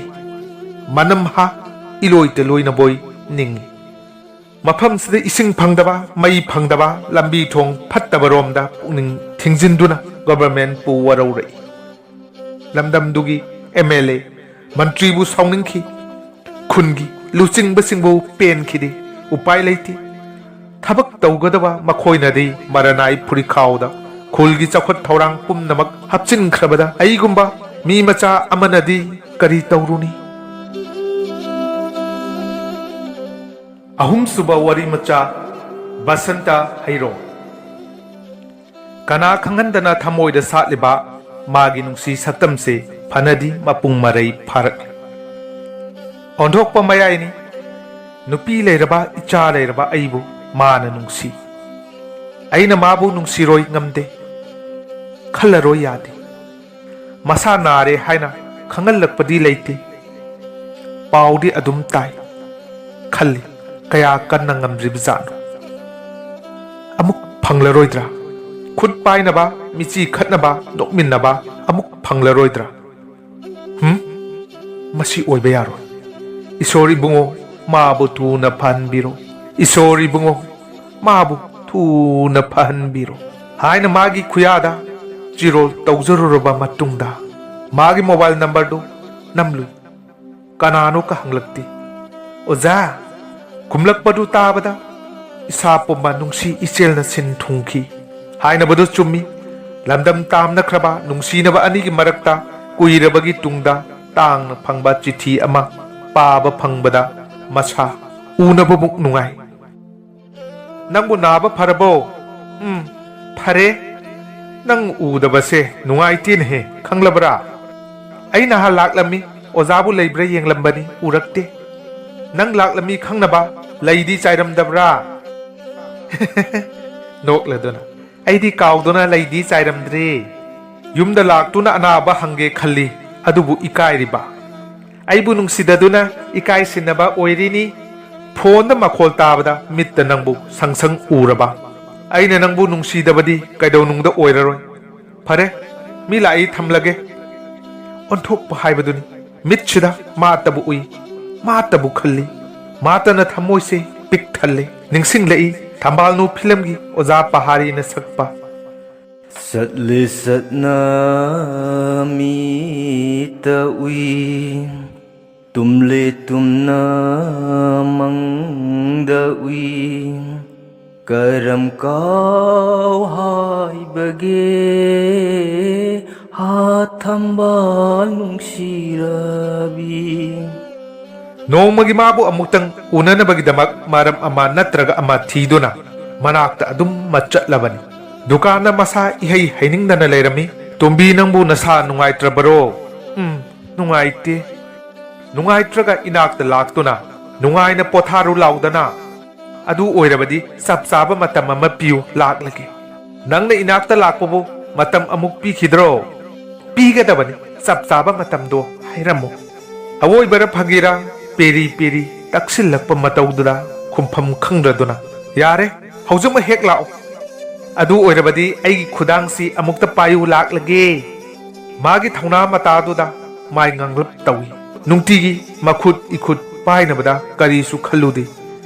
ꯃꯅꯝ ꯍꯥ ꯏꯂꯣꯏꯇ ꯂꯣꯏꯅꯕꯣꯏ ꯅꯤꯡꯏ꯫ ꯃꯐꯝꯁꯤꯗ ꯏꯁꯤꯡ ꯐꯪꯗꯕ, ꯃꯩ ꯐꯪꯗꯕ, ꯂꯝꯕꯤ ꯊꯣꯡ ꯐꯠꯇꯕꯔꯣꯝꯗ ꯄꯨꯛꯅꯤꯡ ꯊꯤꯡꯖꯤꯟꯗꯨꯅ ꯒꯣꯚꯔꯟꯃꯦꯟꯠꯄꯨ ꯋꯥꯔꯧꯔꯛꯏ꯫ ꯂꯝꯗꯝꯗꯨꯒꯤ ꯑꯦꯝ ꯑꯦꯜ ꯑꯦ, ꯃꯟꯇ꯭ꯔꯤꯕꯨ ꯁꯥꯎꯅꯤꯡꯈꯤ꯫ ꯈꯨꯟꯒꯤ ꯂꯨꯆꯤꯡꯕꯁꯤꯡꯕꯨ ꯄꯦꯟꯈꯤꯗꯦ꯫ ꯎꯄꯥꯏ ꯂꯩꯇꯦ꯫ ꯊꯕꯛ ꯇꯧꯒꯗꯕ ꯃꯈꯣꯏꯅꯗꯤ ꯃꯔꯅꯥꯏ ꯐꯨꯔꯤꯈꯥꯎꯗ ꯈꯨꯜꯒꯤ ꯆꯥꯎꯈꯠ ꯊꯧꯔꯥꯡ ꯄꯨꯝꯅꯃꯛ ꯍꯥꯞꯆꯤꯟꯈ꯭ꯔꯕꯗ ꯑꯩꯒꯨꯝꯕ ꯃꯤ ꯃꯆꯥ ꯑꯃꯅꯗꯤ ꯀꯔꯤ ꯇꯧꯔꯨꯅꯤ? ꯑꯍꯨꯝꯁꯨꯕ ꯋꯥꯔꯤ ꯃꯆꯥ, ꯕꯁꯟꯇ ꯍꯩꯔꯣ꯫ ꯀꯅꯥ ꯈꯪꯍꯟꯗꯅ ꯊꯃꯣꯏꯗ ꯁꯥꯠꯂꯤꯕ ꯃꯥꯒꯤ ꯅꯨꯡꯁꯤ ꯁꯛꯇꯝꯁꯦ ꯐꯅꯗꯤ ꯃꯄꯨꯡ ꯃꯔꯩ ꯐꯥꯔꯛꯂꯦ꯫ ꯑꯣꯟꯊꯣꯛꯄ ꯃꯌꯥꯏꯅꯤ꯫ ꯅꯨꯄꯤ ꯂꯩꯔꯕ, ꯏꯆꯥ ꯂꯩꯔꯕ ꯑꯩꯕꯨ ꯃꯥꯅ ꯅꯨꯡꯁꯤ꯫ ꯑꯩꯅ ꯃꯥꯕꯨ ꯅꯨꯡꯁꯤꯔꯣꯏ ꯉꯝꯗꯦ꯫ ꯈꯜꯂꯔꯣꯏ ꯌꯥꯗꯦ꯫ ꯃꯁꯥ ꯅꯥꯔꯦ ꯍꯥꯏꯅ ꯈꯪꯍꯜꯂꯛꯄꯗꯤ ꯂꯩꯇꯦ꯫ ꯄꯥꯎꯗꯤ ꯑꯗꯨꯝ ꯇꯥꯏ꯫ ꯈꯜꯂꯤ, ꯀꯌꯥ ꯀꯟꯅ ꯉꯝꯗ꯭ꯔꯤꯕꯖꯥꯠꯅꯣ? ꯑꯃꯨꯛ ꯐꯪꯂꯔꯣꯏꯗ꯭ꯔꯥ? ꯈꯨꯠ ꯄꯥꯏꯅꯕ, ꯃꯤꯆꯤ ꯈꯠꯅꯕ, ꯅꯣꯛꯃꯤꯟꯅꯕ ꯑꯃꯨꯛ ꯐꯪꯂꯔꯣꯏꯗ꯭ꯔꯥ? ꯍꯨꯝ? ꯃꯁꯤ ꯑꯣꯏꯕ ꯌꯥꯔꯣꯏ꯫ ꯏꯁꯣꯔ ꯏꯕꯨꯡꯉꯣ, ꯃꯥꯕꯨ ꯊꯨꯅ ꯐꯍꯟꯕꯤꯔꯣ꯫ ꯏꯁꯣꯔ ꯏꯕꯨꯡꯉꯣ, ꯃꯥꯕꯨ ꯊꯨꯅ ꯐꯍꯟꯕꯤꯔꯣ ꯍꯥꯏꯅ ꯃꯥꯒꯤ ꯈꯨꯌꯥꯗ ꯆꯤꯔꯣꯜ ꯇꯧꯖꯔꯨꯔꯕ ꯃꯇꯨꯡꯗ, ꯃꯥꯒꯤ mobile numberꯗꯨ ꯅꯝꯂꯨꯏ꯫ ꯀꯅꯥꯅꯣ ꯀ ꯍꯪꯂꯛꯇꯦ꯫ "ꯑꯣꯖꯥ!" ꯈꯨꯝꯂꯛꯄꯗꯨ ꯇꯥꯕꯗ ꯏꯁꯥ ꯄꯨꯝꯕ ꯅꯨꯡꯁꯤ ꯏꯆꯦꯜꯅ ꯁꯤꯟ ꯊꯨꯡꯈꯤ꯫ ꯍꯥꯏꯅꯕꯗꯨ ꯆꯨꯝꯃꯤ꯫ ꯂꯝꯗꯝ ꯇꯥꯝꯅꯈ꯭ꯔꯕ ꯅꯨꯡꯁꯤꯅꯕ ꯑꯅꯤꯒꯤ ꯃꯔꯛꯇ ꯀꯨꯏꯔꯕꯒꯤ ꯇꯨꯡꯗ ꯇꯥꯡꯅ ꯐꯪꯕ ꯆꯤꯊꯤ ꯑꯃ ꯄꯥꯕ ꯐꯪꯕꯗ ꯃꯁꯥ ꯎꯅꯕꯃꯨꯛ ꯅꯨꯡꯉꯥꯏ꯫ "ꯅꯪꯕꯨ ꯅꯥꯕ ꯐꯔꯕꯣ?" "ꯎꯝ, ꯐꯔꯦ꯫ ꯅꯪ ꯎꯗꯕꯁꯦ ꯅꯨꯡꯉꯥꯏꯇꯦꯅꯦꯍꯦ, ꯈꯪꯂꯕ꯭ꯔꯥ? ꯑꯩ ꯅꯍꯥꯟ ꯂꯥꯛꯂꯝꯃꯤ, ꯑꯣꯖꯥꯕꯨ ꯂꯩꯕ꯭ꯔꯥ ꯌꯦꯡꯂꯝꯕꯅꯤ, ꯎꯔꯛꯇꯦ꯫ ꯅꯪ ꯂꯥꯛꯂꯝꯃꯤ ꯈꯪꯅꯕ ꯂꯩꯗꯤ ꯆꯥꯏꯔꯝꯗꯕ꯭ꯔꯥ?" ꯅꯣꯛꯂꯗꯨꯅ, "ꯑꯩꯗꯤ ꯀꯥꯎꯗꯨꯅ ꯂꯩꯗꯤ ꯆꯥꯏꯔꯝꯗ꯭ꯔꯦ꯫ ꯌꯨꯝꯗ ꯂꯥꯛꯇꯨꯅ ꯑꯅꯥꯕ ꯍꯪꯒꯦ ꯈꯜꯂꯤ, ꯑꯗꯨꯕꯨ ꯏꯀꯥꯏꯔꯤꯕ꯫ ꯑꯩꯕꯨ ꯅꯨꯡꯁꯤꯗꯗꯨꯅ ꯏꯀꯥꯏ ꯁꯤꯟꯅꯕ ꯑꯣꯏꯔꯤꯅꯤ꯫ ꯐꯣꯟꯗ ꯃꯈꯣꯜ ꯇꯥꯕꯗ ꯃꯤꯠꯇ ꯅꯪꯕꯨ ꯁꯪꯁꯪ ꯎꯔꯕ꯫ ꯑꯩꯅ ꯅꯪꯕꯨ ꯅꯨꯡꯁꯤꯗꯕꯗꯤ ꯀꯩꯗꯧꯅꯨꯡꯗ ꯑꯣꯏꯔꯔꯣꯏ꯫ ꯐꯔꯦ, ꯃꯤ ꯂꯥꯛꯏ, ꯊꯝꯂꯒꯦ꯫" ꯑꯣꯟꯊꯣꯛꯄ ꯍꯥꯏꯕꯗꯨꯅꯤ꯫ ꯃꯤꯠꯁꯤꯗ ꯃꯥꯇꯕꯨ ꯎꯏ, ꯃꯥꯇꯕꯨ ꯈꯜꯂꯤ꯫ ꯃꯥꯇꯅ ꯊꯃꯣꯏꯁꯦ ꯄꯤꯛ ꯊꯜꯂꯦ꯫ ꯅꯤꯡꯁꯤꯡꯂꯛꯏ ꯊꯝꯕꯥꯜꯅꯨ ꯐꯤꯂꯝꯒꯤ ꯑꯣꯖꯥ ꯄꯍꯥꯔꯤꯅ ꯁꯛꯄ꯫ ꯆꯠꯂꯦ ꯆꯠꯅ ꯃꯤꯇ ꯎꯏ, ꯇꯨꯝꯂꯦ ꯇꯨꯝꯅ ꯃꯪꯗ ꯎꯏ, ꯀꯔꯝ ꯀꯥꯎ ꯍꯥꯏꯕꯒꯦ ꯍꯥ ꯊꯝꯕꯥꯜ ꯅꯨꯡꯁꯤꯔꯕꯤ꯫ ꯅꯣꯡꯃꯒꯤ ꯃꯥꯕꯨ ꯑꯃꯨꯛꯇꯪ ꯎꯅꯅꯕꯒꯤꯗꯃꯛ ꯃꯔꯝ ꯑꯃ ꯅꯠꯇ꯭ꯔꯒ ꯑꯃ ꯊꯤꯗꯨꯅ ꯃꯅꯥꯛꯇ ꯑꯗꯨꯝ ꯃꯠ ꯆꯠꯂꯕꯅꯤ꯫ ꯗꯨꯀꯥꯟꯗ ꯃꯁꯥ ꯏꯍꯩ ꯍꯩꯅꯤꯡꯗꯅ ꯂꯩꯔꯝꯃꯤ꯫ "ꯇꯣꯝꯕꯤ, ꯅꯪꯕꯨ ꯅꯁꯥ ꯅꯨꯡꯉꯥꯏꯇ꯭ꯔꯕꯔꯣ?" "ꯎꯝ, ꯅꯨꯡꯉꯥꯏꯇꯦ꯫" ꯅꯨꯡꯉꯥꯏꯇ꯭ꯔꯒ ꯏꯅꯥꯛꯇ ꯂꯥꯛꯇꯨꯅ ꯅꯨꯡꯉꯥꯏꯅ ꯄꯣꯊꯥꯔꯨ ꯂꯥꯎꯗꯅ꯫ ꯑꯗꯨ ꯑꯣꯏꯔꯕꯗꯤ ꯆꯞ ꯆꯥꯕ ꯃꯇꯝ ꯑꯃ ꯄꯤꯌꯨ, ꯂꯥꯛꯂꯒꯦ꯫ ꯅꯪꯅ ꯏꯅꯥꯛꯇ ꯂꯥꯛꯄꯕꯨ ꯃꯇꯝ ꯑꯃꯨꯛ ꯄꯤꯈꯤꯗ꯭ꯔꯣ? ꯄꯤꯒꯗꯕꯅꯤ, ꯆꯞ ꯆꯥꯕ ꯃꯇꯝꯗꯣ ꯍꯥꯏꯔꯝꯃꯨ꯫ ꯑꯋꯣꯏꯕꯔ ꯐꯥꯒꯤꯔꯥ, ꯄꯦꯔꯤ ꯄꯦꯔꯤ ꯇꯛꯁꯤꯜꯂꯛꯄ ꯃꯇꯧꯗꯨꯗ ꯈꯨꯝꯐꯝ ꯈꯪꯗ꯭ꯔꯗꯨꯅ, "ꯌꯥꯔꯦ, ꯍꯧꯖꯤꯛꯃꯛ ꯍꯦꯛ ꯂꯥꯛꯑꯣ꯫ ꯑꯗꯨ ꯑꯣꯏꯔꯕꯗꯤ ꯑꯩꯒꯤ ꯈꯨꯗꯥꯡꯁꯤ ꯑꯃꯨꯛꯇ ꯄꯥꯏꯌꯨ ꯂꯥꯛꯂꯒꯦ"꯫ ꯃꯥꯒꯤ ꯊꯧꯅꯥ ꯃꯇꯥꯗꯨꯗ ꯃꯥꯏ ꯉꯥꯡꯂꯞ ꯇꯧꯏ꯫ ꯅꯨꯡꯇꯤꯒꯤ ꯃꯈꯨꯠ ꯏꯈꯨꯠ ꯄꯥꯏꯅꯕꯗ ꯀꯔꯤꯁꯨ ꯈꯜꯂꯨꯗꯦ꯫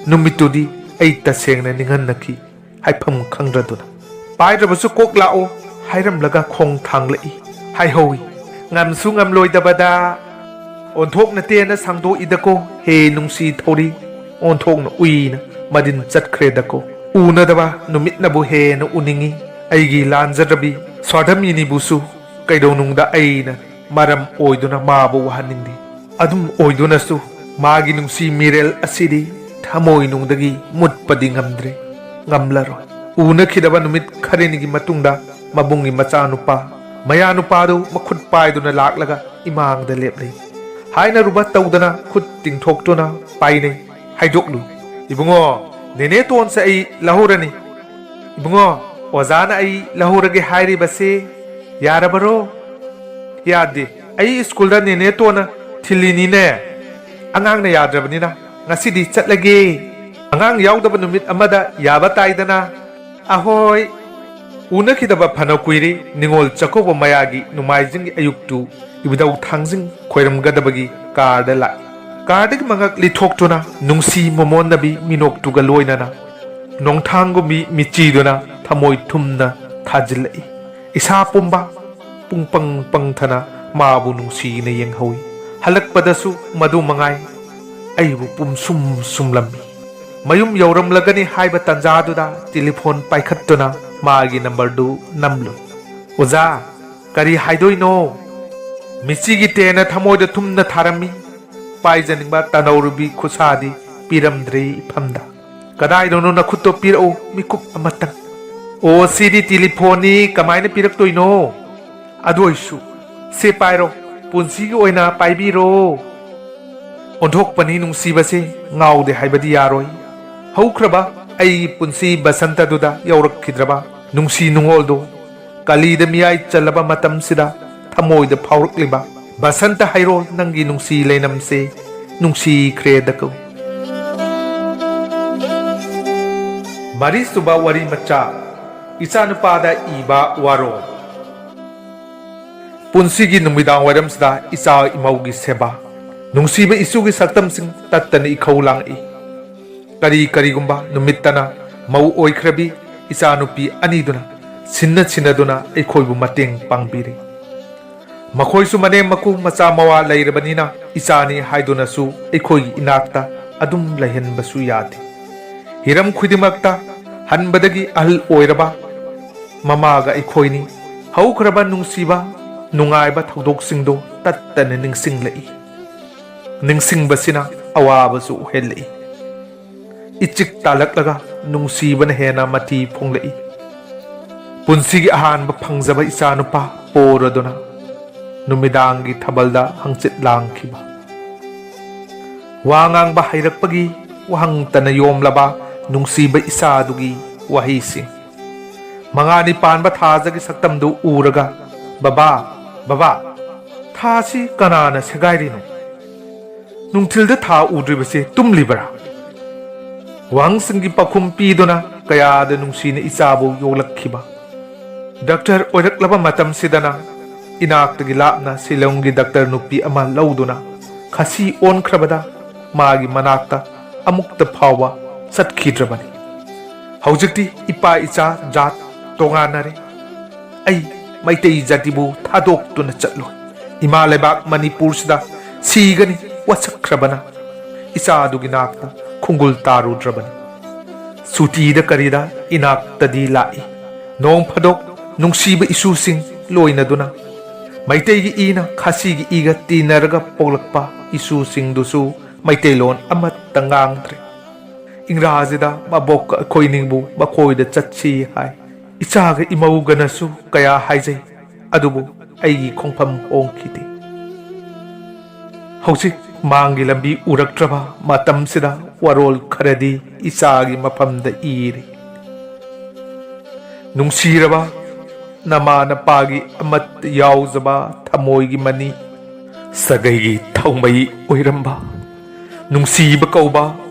ꯅꯨꯃꯤꯠꯇꯨꯗꯤ ꯑꯩ ꯇꯁꯦꯡꯅ ꯅꯤꯡꯍꯟꯅꯈꯤ꯫ ꯍꯥꯏꯐꯝ ꯈꯪꯗ꯭ꯔꯗꯨꯅ, "ꯄꯥꯏꯗ꯭ꯔꯕꯁꯨ ꯀꯣꯛ ꯂꯥꯛꯑꯣ" ꯍꯥꯏꯔꯝꯂꯒ ꯈꯣꯡ ꯊꯥꯡꯂꯛꯏ꯫ ꯍꯥꯏꯍꯧꯏ, ꯉꯝꯁꯨ ꯉꯝꯂꯣꯏꯗꯕꯗ꯫ "ꯑꯣꯟꯊꯣꯛꯅ ꯇꯦꯟꯅ ꯁꯥꯡꯗꯣꯛꯏꯗꯀꯣ ꯍꯦ ꯅꯨꯡꯁꯤ ꯊꯧꯔꯤ, ꯑꯣꯟꯊꯣꯛꯅ ꯎꯏꯅ ꯃꯔꯤꯟ ꯆꯠꯈ꯭ꯔꯦꯗꯀꯣ꯫ ꯎꯅꯗꯕ ꯅꯨꯃꯤꯠꯅꯕꯨ ꯍꯦꯟꯅ ꯎꯅꯤꯡꯏ꯫ ꯑꯩꯒꯤ ꯂꯥꯟꯖꯗ꯭ꯔꯕꯤ ꯁ꯭ꯋꯥꯔꯊꯃꯤꯅꯤꯕꯨꯁꯨ ꯀꯩꯗꯧꯅꯨꯡꯗ ꯑꯩꯅ ꯃꯔꯝ ꯑꯣꯏꯗꯨꯅ ꯃꯥꯕꯨ ꯋꯥꯍꯟꯅꯤꯡꯗꯦ꯫ ꯑꯗꯨꯝ ꯑꯣꯏꯗꯨꯅꯁꯨ ꯃꯥꯒꯤ ꯅꯨꯡꯁꯤ ꯃꯤꯔꯦꯜ ꯑꯁꯤꯗꯤ ꯊꯃꯣꯏꯅꯨꯡꯗꯒꯤ ꯃꯨꯠꯄꯗꯤ ꯉꯝꯗ꯭ꯔꯦ, ꯉꯝꯂꯔꯣꯏ꯫ ꯎꯅꯈꯤꯗꯕ ꯅꯨꯃꯤꯠ ꯈꯔꯅꯤꯒꯤ ꯃꯇꯨꯡꯗ ꯃꯕꯨꯡꯒꯤ ꯃꯆꯥꯅꯨꯄꯥ, ꯃꯌꯥꯅꯨꯄꯥꯗꯨ ꯃꯈꯨꯠ ꯄꯥꯏꯗꯨꯅ ꯂꯥꯛꯂꯒ ꯏꯃꯥꯡꯗ ꯂꯦꯞꯂꯦ꯫ ꯍꯥꯏꯅꯔꯨꯕ ꯇꯧꯗꯅ ꯈꯨꯠ ꯇꯤꯡꯊꯣꯛꯇꯨꯅ ꯄꯥꯏꯅꯩ꯫ ꯍꯥꯏꯗꯣꯛꯂꯨ, "ꯏꯕꯨꯡꯉꯣ, ꯅꯦꯅꯦ ꯇꯣꯟꯁꯦ ꯑꯩ ꯂꯧꯍꯧꯔꯅꯤ꯫ ꯏꯕꯨꯡꯉꯣ, ꯑꯣꯖꯥꯅ ꯑꯩ ꯂꯧꯍꯧꯔꯒꯦ ꯍꯥꯏꯔꯤꯕꯁꯦ ꯌꯥꯔꯕꯔꯣ?" "ꯌꯥꯗꯦ, ꯑꯩ ꯁ꯭ꯀꯨꯜꯗ ꯅꯦꯅꯦ ꯇꯣꯟꯅ ꯊꯤꯜꯂꯤꯅꯤꯅꯦ꯫ ꯑꯉꯥꯡꯅ ꯌꯥꯗ꯭ꯔꯕꯅꯤꯅ ꯉꯁꯤꯗꯤ ꯆꯠꯂꯒꯦ꯫ ꯑꯉꯥꯡ ꯌꯥꯎꯗꯕ ꯅꯨꯃꯤꯠ ꯑꯃꯗ ꯌꯥꯕ ꯇꯥꯏꯗꯅ"꯫ "ꯑꯍꯣꯏ"꯫ ꯎꯅꯈꯤꯗꯕ ꯐꯅ ꯀꯨꯏꯔꯦ꯫ ꯅꯤꯉꯣꯜ ꯆꯥꯛꯀꯧꯕ ꯃꯌꯥꯒꯤ ꯅꯣꯡꯃꯥꯏꯖꯤꯡꯒꯤ ꯑꯌꯨꯛꯇꯨ ꯏꯕꯨꯙꯧ ꯊꯥꯡꯖꯤꯡ ꯈꯣꯏꯔꯝꯒꯗꯕꯒꯤ ꯀꯥꯔꯗ ꯂꯥꯛꯏ꯫ ꯀꯥꯔꯗꯒꯤ ꯃꯉꯛ ꯂꯤꯊꯣꯛꯇꯨꯅ ꯅꯨꯡꯁꯤ ꯃꯃꯣꯟꯅꯕꯤ ꯃꯤꯅꯣꯛꯇꯨꯒ ꯂꯣꯏꯅꯅ ꯅꯣꯡꯊꯥꯡꯒꯨꯝꯕꯤ ꯃꯤꯆꯤꯗꯨꯅ ꯊꯃꯣꯏ ꯊꯨꯝꯅ ꯊꯥꯖꯤꯜꯂꯛꯏ꯫ ꯏꯁꯥ ꯄꯨꯝꯕ ꯄꯨꯡꯄꯪ ꯄꯪꯊꯅ ꯃꯥꯕꯨ ꯅꯨꯡꯁꯤꯅ ꯌꯦꯡꯍꯧꯏ꯫ ꯍꯜꯂꯛꯄꯗꯁꯨ ꯃꯗꯨ ꯃꯉꯥꯏ ꯑꯩꯕꯨ ꯄꯨꯝꯁꯨꯝ ꯁꯨꯝꯂꯝꯃꯤ꯫ ꯃꯌꯨꯝ ꯌꯧꯔꯝꯂꯒꯅꯤ ꯍꯥꯏꯕ ꯇꯥꯟꯖꯥꯗꯨꯗ ꯇꯦꯂꯤꯐꯣꯟ ꯄꯥꯏꯈꯠꯇꯨꯅ ꯃꯥꯒꯤ ꯅꯝꯕꯔꯗꯨ ꯅꯝꯂꯨꯏ꯫ "ꯑꯣꯖꯥ, ꯀꯔꯤ ꯍꯥꯏꯗꯣꯏꯅꯣ? ꯃꯤꯆꯤꯒꯤ ꯇꯦꯟꯅ ꯊꯃꯣꯏꯗ ꯊꯨꯝꯅ ꯊꯥꯔꯝꯃꯤ꯫ ꯄꯥꯏꯖꯅꯤꯡꯕ ꯇꯅꯧꯔꯨꯕꯤ ꯈꯨꯠꯁꯥꯗꯤ ꯄꯤꯔꯝꯗ꯭ꯔꯦ ꯏꯐꯝꯗ꯫ ꯀꯗꯥꯏꯗꯅꯣ ꯅꯈꯨꯠꯇꯣ ꯄꯤꯔꯛꯎ, ꯃꯤꯀꯨꯞ ꯑꯃꯇꯪ"꯫ "ꯑꯣ, ꯁꯤꯗꯤ ꯇꯦꯂꯤꯐꯣꯟꯅꯤ, ꯀꯃꯥꯏꯅ ꯄꯤꯔꯛꯇꯣꯏꯅꯣ? ꯑꯗꯨ ꯑꯣꯏꯁꯨ ꯁꯦ ꯄꯥꯏꯔꯣ, ꯄꯨꯟꯁꯤꯒꯤ ꯑꯣꯏꯅ ꯄꯥꯏꯕꯤꯔꯣ"꯫ ꯑꯣꯟꯊꯣꯛꯄꯅꯤ ꯅꯨꯡꯁꯤꯕꯁꯦ, ꯉꯥꯎꯗꯦ ꯍꯥꯏꯕꯗꯤ ꯌꯥꯔꯣꯏ꯫ ꯍꯧꯈ꯭ꯔꯕ ꯑꯩꯒꯤ ꯄꯨꯟꯁꯤ ꯕꯁꯟꯇꯗꯨꯗ ꯌꯧꯔꯛꯈꯤꯗ꯭ꯔꯕ ꯅꯨꯡꯁꯤ ꯅꯨꯡꯉꯣꯜꯗꯣ ꯀꯂꯤꯗ ꯃꯤꯌꯥꯏ ꯆꯜꯂꯕ ꯃꯇꯝꯁꯤꯗ ꯊꯃꯣꯏꯗ ꯐꯥꯎꯔꯛꯂꯤꯕ ꯕꯁꯟꯇ ꯍꯩꯔꯣ, ꯅꯪꯒꯤ ꯅꯨꯡꯁꯤ ꯂꯩꯅꯝꯁꯦ ꯅꯨꯡꯁꯤꯈ꯭ꯔꯦꯗꯀꯣ꯫ ꯃꯔꯤꯁꯨꯕ ꯋꯥꯔꯤ ꯃꯆꯥ, ꯏꯆꯥꯅꯨꯄꯥꯗ ꯏꯕ ꯋꯥꯔꯣꯜ꯫ ꯄꯨꯟꯁꯤꯒꯤ ꯅꯨꯃꯤꯗꯥꯡ ꯋꯥꯏꯔꯝꯁꯤꯗ ꯏꯆꯥ ꯏꯃꯧꯒꯤ ꯁꯦꯕꯥ, ꯅꯨꯡꯁꯤꯕ ꯏꯁꯨꯒꯤ ꯁꯛꯇꯝꯁꯤꯡ ꯇꯠꯇꯅ ꯏꯈꯧ ꯂꯥꯡꯉꯛꯏ꯫ ꯀꯔꯤ ꯀꯔꯤꯒꯨꯝꯕ ꯅꯨꯃꯤꯠꯇꯅ ꯃꯧ ꯑꯣꯏꯈ꯭ꯔꯕꯤ ꯏꯆꯥꯅꯨꯄꯤ ꯑꯅꯤꯗꯨꯅ ꯁꯤꯟꯅ ꯁꯤꯟꯅꯗꯨꯅ ꯑꯩꯈꯣꯏꯕꯨ ꯃꯇꯦꯡ ꯄꯥꯡꯕꯤꯔꯤ꯫ ꯃꯈꯣꯏꯁꯨ ꯃꯅꯦꯝ ꯃꯀꯨ ꯃꯆꯥ ꯃꯋꯥ ꯂꯩꯔꯕꯅꯤꯅ ꯏꯆꯥꯅꯤ ꯍꯥꯏꯗꯨꯅꯁꯨ ꯑꯩꯈꯣꯏꯒꯤ ꯏꯅꯥꯛꯇ ꯑꯗꯨꯝ ꯂꯩꯍꯟꯕꯁꯨ ꯌꯥꯗꯦ꯫ ꯍꯤꯔꯝ ꯈꯨꯗꯤꯡꯃꯛꯇ ꯍꯟꯕꯗꯒꯤ ꯑꯍꯜ ꯑꯣꯏꯔꯕ ꯃꯃꯥꯒ ꯑꯩꯈꯣꯏꯅꯤ ꯍꯧꯈ꯭ꯔꯕ ꯅꯨꯡꯁꯤꯕ ꯅꯨꯡꯉꯥꯏꯕ ꯊꯧꯗꯣꯛꯁꯤꯡꯗꯨ ꯇꯠꯇꯅ ꯅꯤꯡꯁꯤꯡꯂꯛꯏ꯫ ꯅꯤꯡꯁꯤꯡꯕꯁꯤꯅ ꯑꯋꯥꯕꯁꯨ ꯑꯣꯏꯍꯜꯂꯛꯏ꯫ ꯏꯆꯤꯛ ꯇꯥꯂꯛꯂꯒ ꯅꯨꯡꯁꯤꯕꯅ ꯍꯦꯟꯅ ꯃꯊꯤ ꯐꯣꯡꯂꯛꯏ꯫ ꯄꯨꯟꯁꯤꯒꯤ ꯑꯍꯥꯟꯕ ꯐꯪꯖꯕ ꯏꯆꯥꯅꯨꯄꯥ ꯄꯣꯔꯗꯨꯅ ꯅꯨꯃꯤꯗꯥꯡꯒꯤ ꯊꯥꯕꯜꯗ ꯍꯪꯆꯤꯠ ꯂꯥꯡꯈꯤꯕ꯫ ꯋꯥ ꯉꯥꯡꯕ ꯍꯩꯔꯛꯄꯒꯤ ꯋꯥꯍꯪꯇꯅ ꯌꯣꯝꯂꯕ ꯅꯨꯡꯁꯤꯕ ꯏꯆꯥꯗꯨꯒꯤ ꯋꯥꯍꯩꯁꯤꯡ꯫ ꯃꯉꯥꯅꯤ ꯄꯥꯟꯕ ꯊꯥꯖꯒꯤ ꯁꯛꯇꯝꯗꯨ ꯎꯔꯒ, "ꯕꯕꯥ, ꯕꯕꯥ, ꯊꯥꯁꯤ ꯀꯅꯥꯅ ꯁꯦꯒꯥꯏꯔꯤꯅꯣ? ꯅꯨꯡꯊꯤꯜꯗ ꯊꯥ ꯎꯗ꯭ꯔꯤꯕꯁꯦ ꯇꯨꯝꯂꯤꯕꯔꯥ?" ꯋꯥꯍꯪꯁꯤꯡꯒꯤ ꯄꯥꯎꯈꯨꯝ ꯄꯤꯗꯨꯅ ꯀꯌꯥꯗ ꯅꯨꯡꯁꯤꯅ ꯏꯆꯥꯕꯨ ꯌꯣꯛꯂꯛꯈꯤꯕ꯫ ꯗꯥꯛꯇꯔ ꯑꯣꯏꯔꯛꯂꯕ ꯃꯇꯝꯁꯤꯗꯅ ꯏꯅꯥꯛꯇꯒꯤ ꯂꯥꯞꯅ ꯁꯤꯂꯣꯡꯒꯤ ꯗꯥꯛꯇꯔ ꯅꯨꯄꯤ ꯑꯃ ꯂꯧꯗꯨꯅ ꯈꯥꯁꯤ ꯑꯣꯟꯈ꯭ꯔꯕꯗ ꯃꯥꯒꯤ ꯃꯅꯥꯛꯇ ꯑꯃꯨꯛꯇ ꯐꯥꯎꯕ ꯆꯠꯈꯤꯗ꯭ꯔꯕꯅꯤ꯫ ꯍꯧꯖꯤꯛꯇꯤ ꯏꯄꯥ ꯏꯆꯥ ꯖꯥꯠ ꯇꯣꯉꯥꯟꯅꯔꯦ꯫ ꯑꯩ ꯃꯩꯇꯩ ꯖꯥꯇꯤꯕꯨ ꯊꯥꯗꯣꯛꯇꯨꯅ ꯆꯠꯂꯣꯏ꯫ ꯏꯃꯥ ꯂꯩꯕꯥꯛ ꯃꯅꯤꯄꯨꯔꯁꯤꯗ ꯁꯤꯒꯅꯤ ꯋꯥꯁꯛꯈ꯭ꯔꯕꯅ ꯏꯆꯥꯗꯨꯒꯤ ꯅꯥꯛꯇ ꯈꯣꯡꯒꯨꯜ ꯇꯥꯔꯨꯗ꯭ꯔꯕꯅꯤ꯫ ꯁꯨꯇꯤꯗ ꯀꯔꯤꯗ ꯏꯅꯥꯛꯇꯗꯤ ꯂꯥꯛꯏ꯫ ꯅꯣꯡ ꯐꯥꯗꯣꯛ ꯅꯨꯡꯁꯤꯕ ꯏꯁꯨꯁꯤꯡ ꯂꯣꯏꯅꯗꯨꯅ ꯃꯩꯇꯩꯒꯤ ꯏꯅ ꯈꯥꯁꯤꯒꯤ ꯏꯒ ꯇꯤꯟꯅꯔꯒ ꯄꯣꯛꯂꯛꯄ ꯏꯁꯨꯁꯤꯡꯗꯨꯁꯨ ꯃꯩꯇꯩꯂꯣꯟ ꯑꯃꯠꯇ ꯉꯥꯡꯗ꯭ꯔꯦ꯫ ꯏꯪꯒ꯭ꯔꯥꯖꯤꯗ ꯃꯕꯣꯛꯀ ꯑꯩꯈꯣꯏ ꯅꯤꯡꯕꯨ ꯃꯈꯣꯏꯗ ꯆꯠꯁꯤ ꯍꯥꯏ꯫ ꯏꯆꯥꯒ ꯏꯃꯧꯒꯅꯁꯨ ꯀꯌꯥ ꯍꯥꯏꯖꯩ, ꯑꯗꯨꯕꯨ ꯑꯩꯒꯤ ꯈꯣꯡꯐꯝ ꯍꯣꯡꯈꯤꯗꯦ꯫ ꯍꯧꯖꯤꯛ ꯃꯥꯡꯒꯤ ꯂꯝꯕꯤ ꯎꯔꯛꯇ꯭ꯔꯕ ꯃꯇꯝꯁꯤꯗ ꯋꯥꯔꯣꯜ ꯈꯔꯗꯤ ꯏꯆꯥꯒꯤ ꯃꯐꯝꯗ ꯏꯔꯤ꯫ ꯅꯨꯡꯁꯤꯔꯕ ꯅꯃꯥ ꯅꯄꯥꯒꯤ ꯑꯃꯠꯇ ꯌꯥꯎꯖꯕ ꯊꯃꯣꯏꯒꯤ ꯃꯅꯤ, ꯁꯥꯒꯩꯒꯤ ꯊꯧꯃꯩ ꯑꯣꯏꯔꯝꯕ, ꯅꯨꯡꯁꯤꯕ ꯀꯧꯕ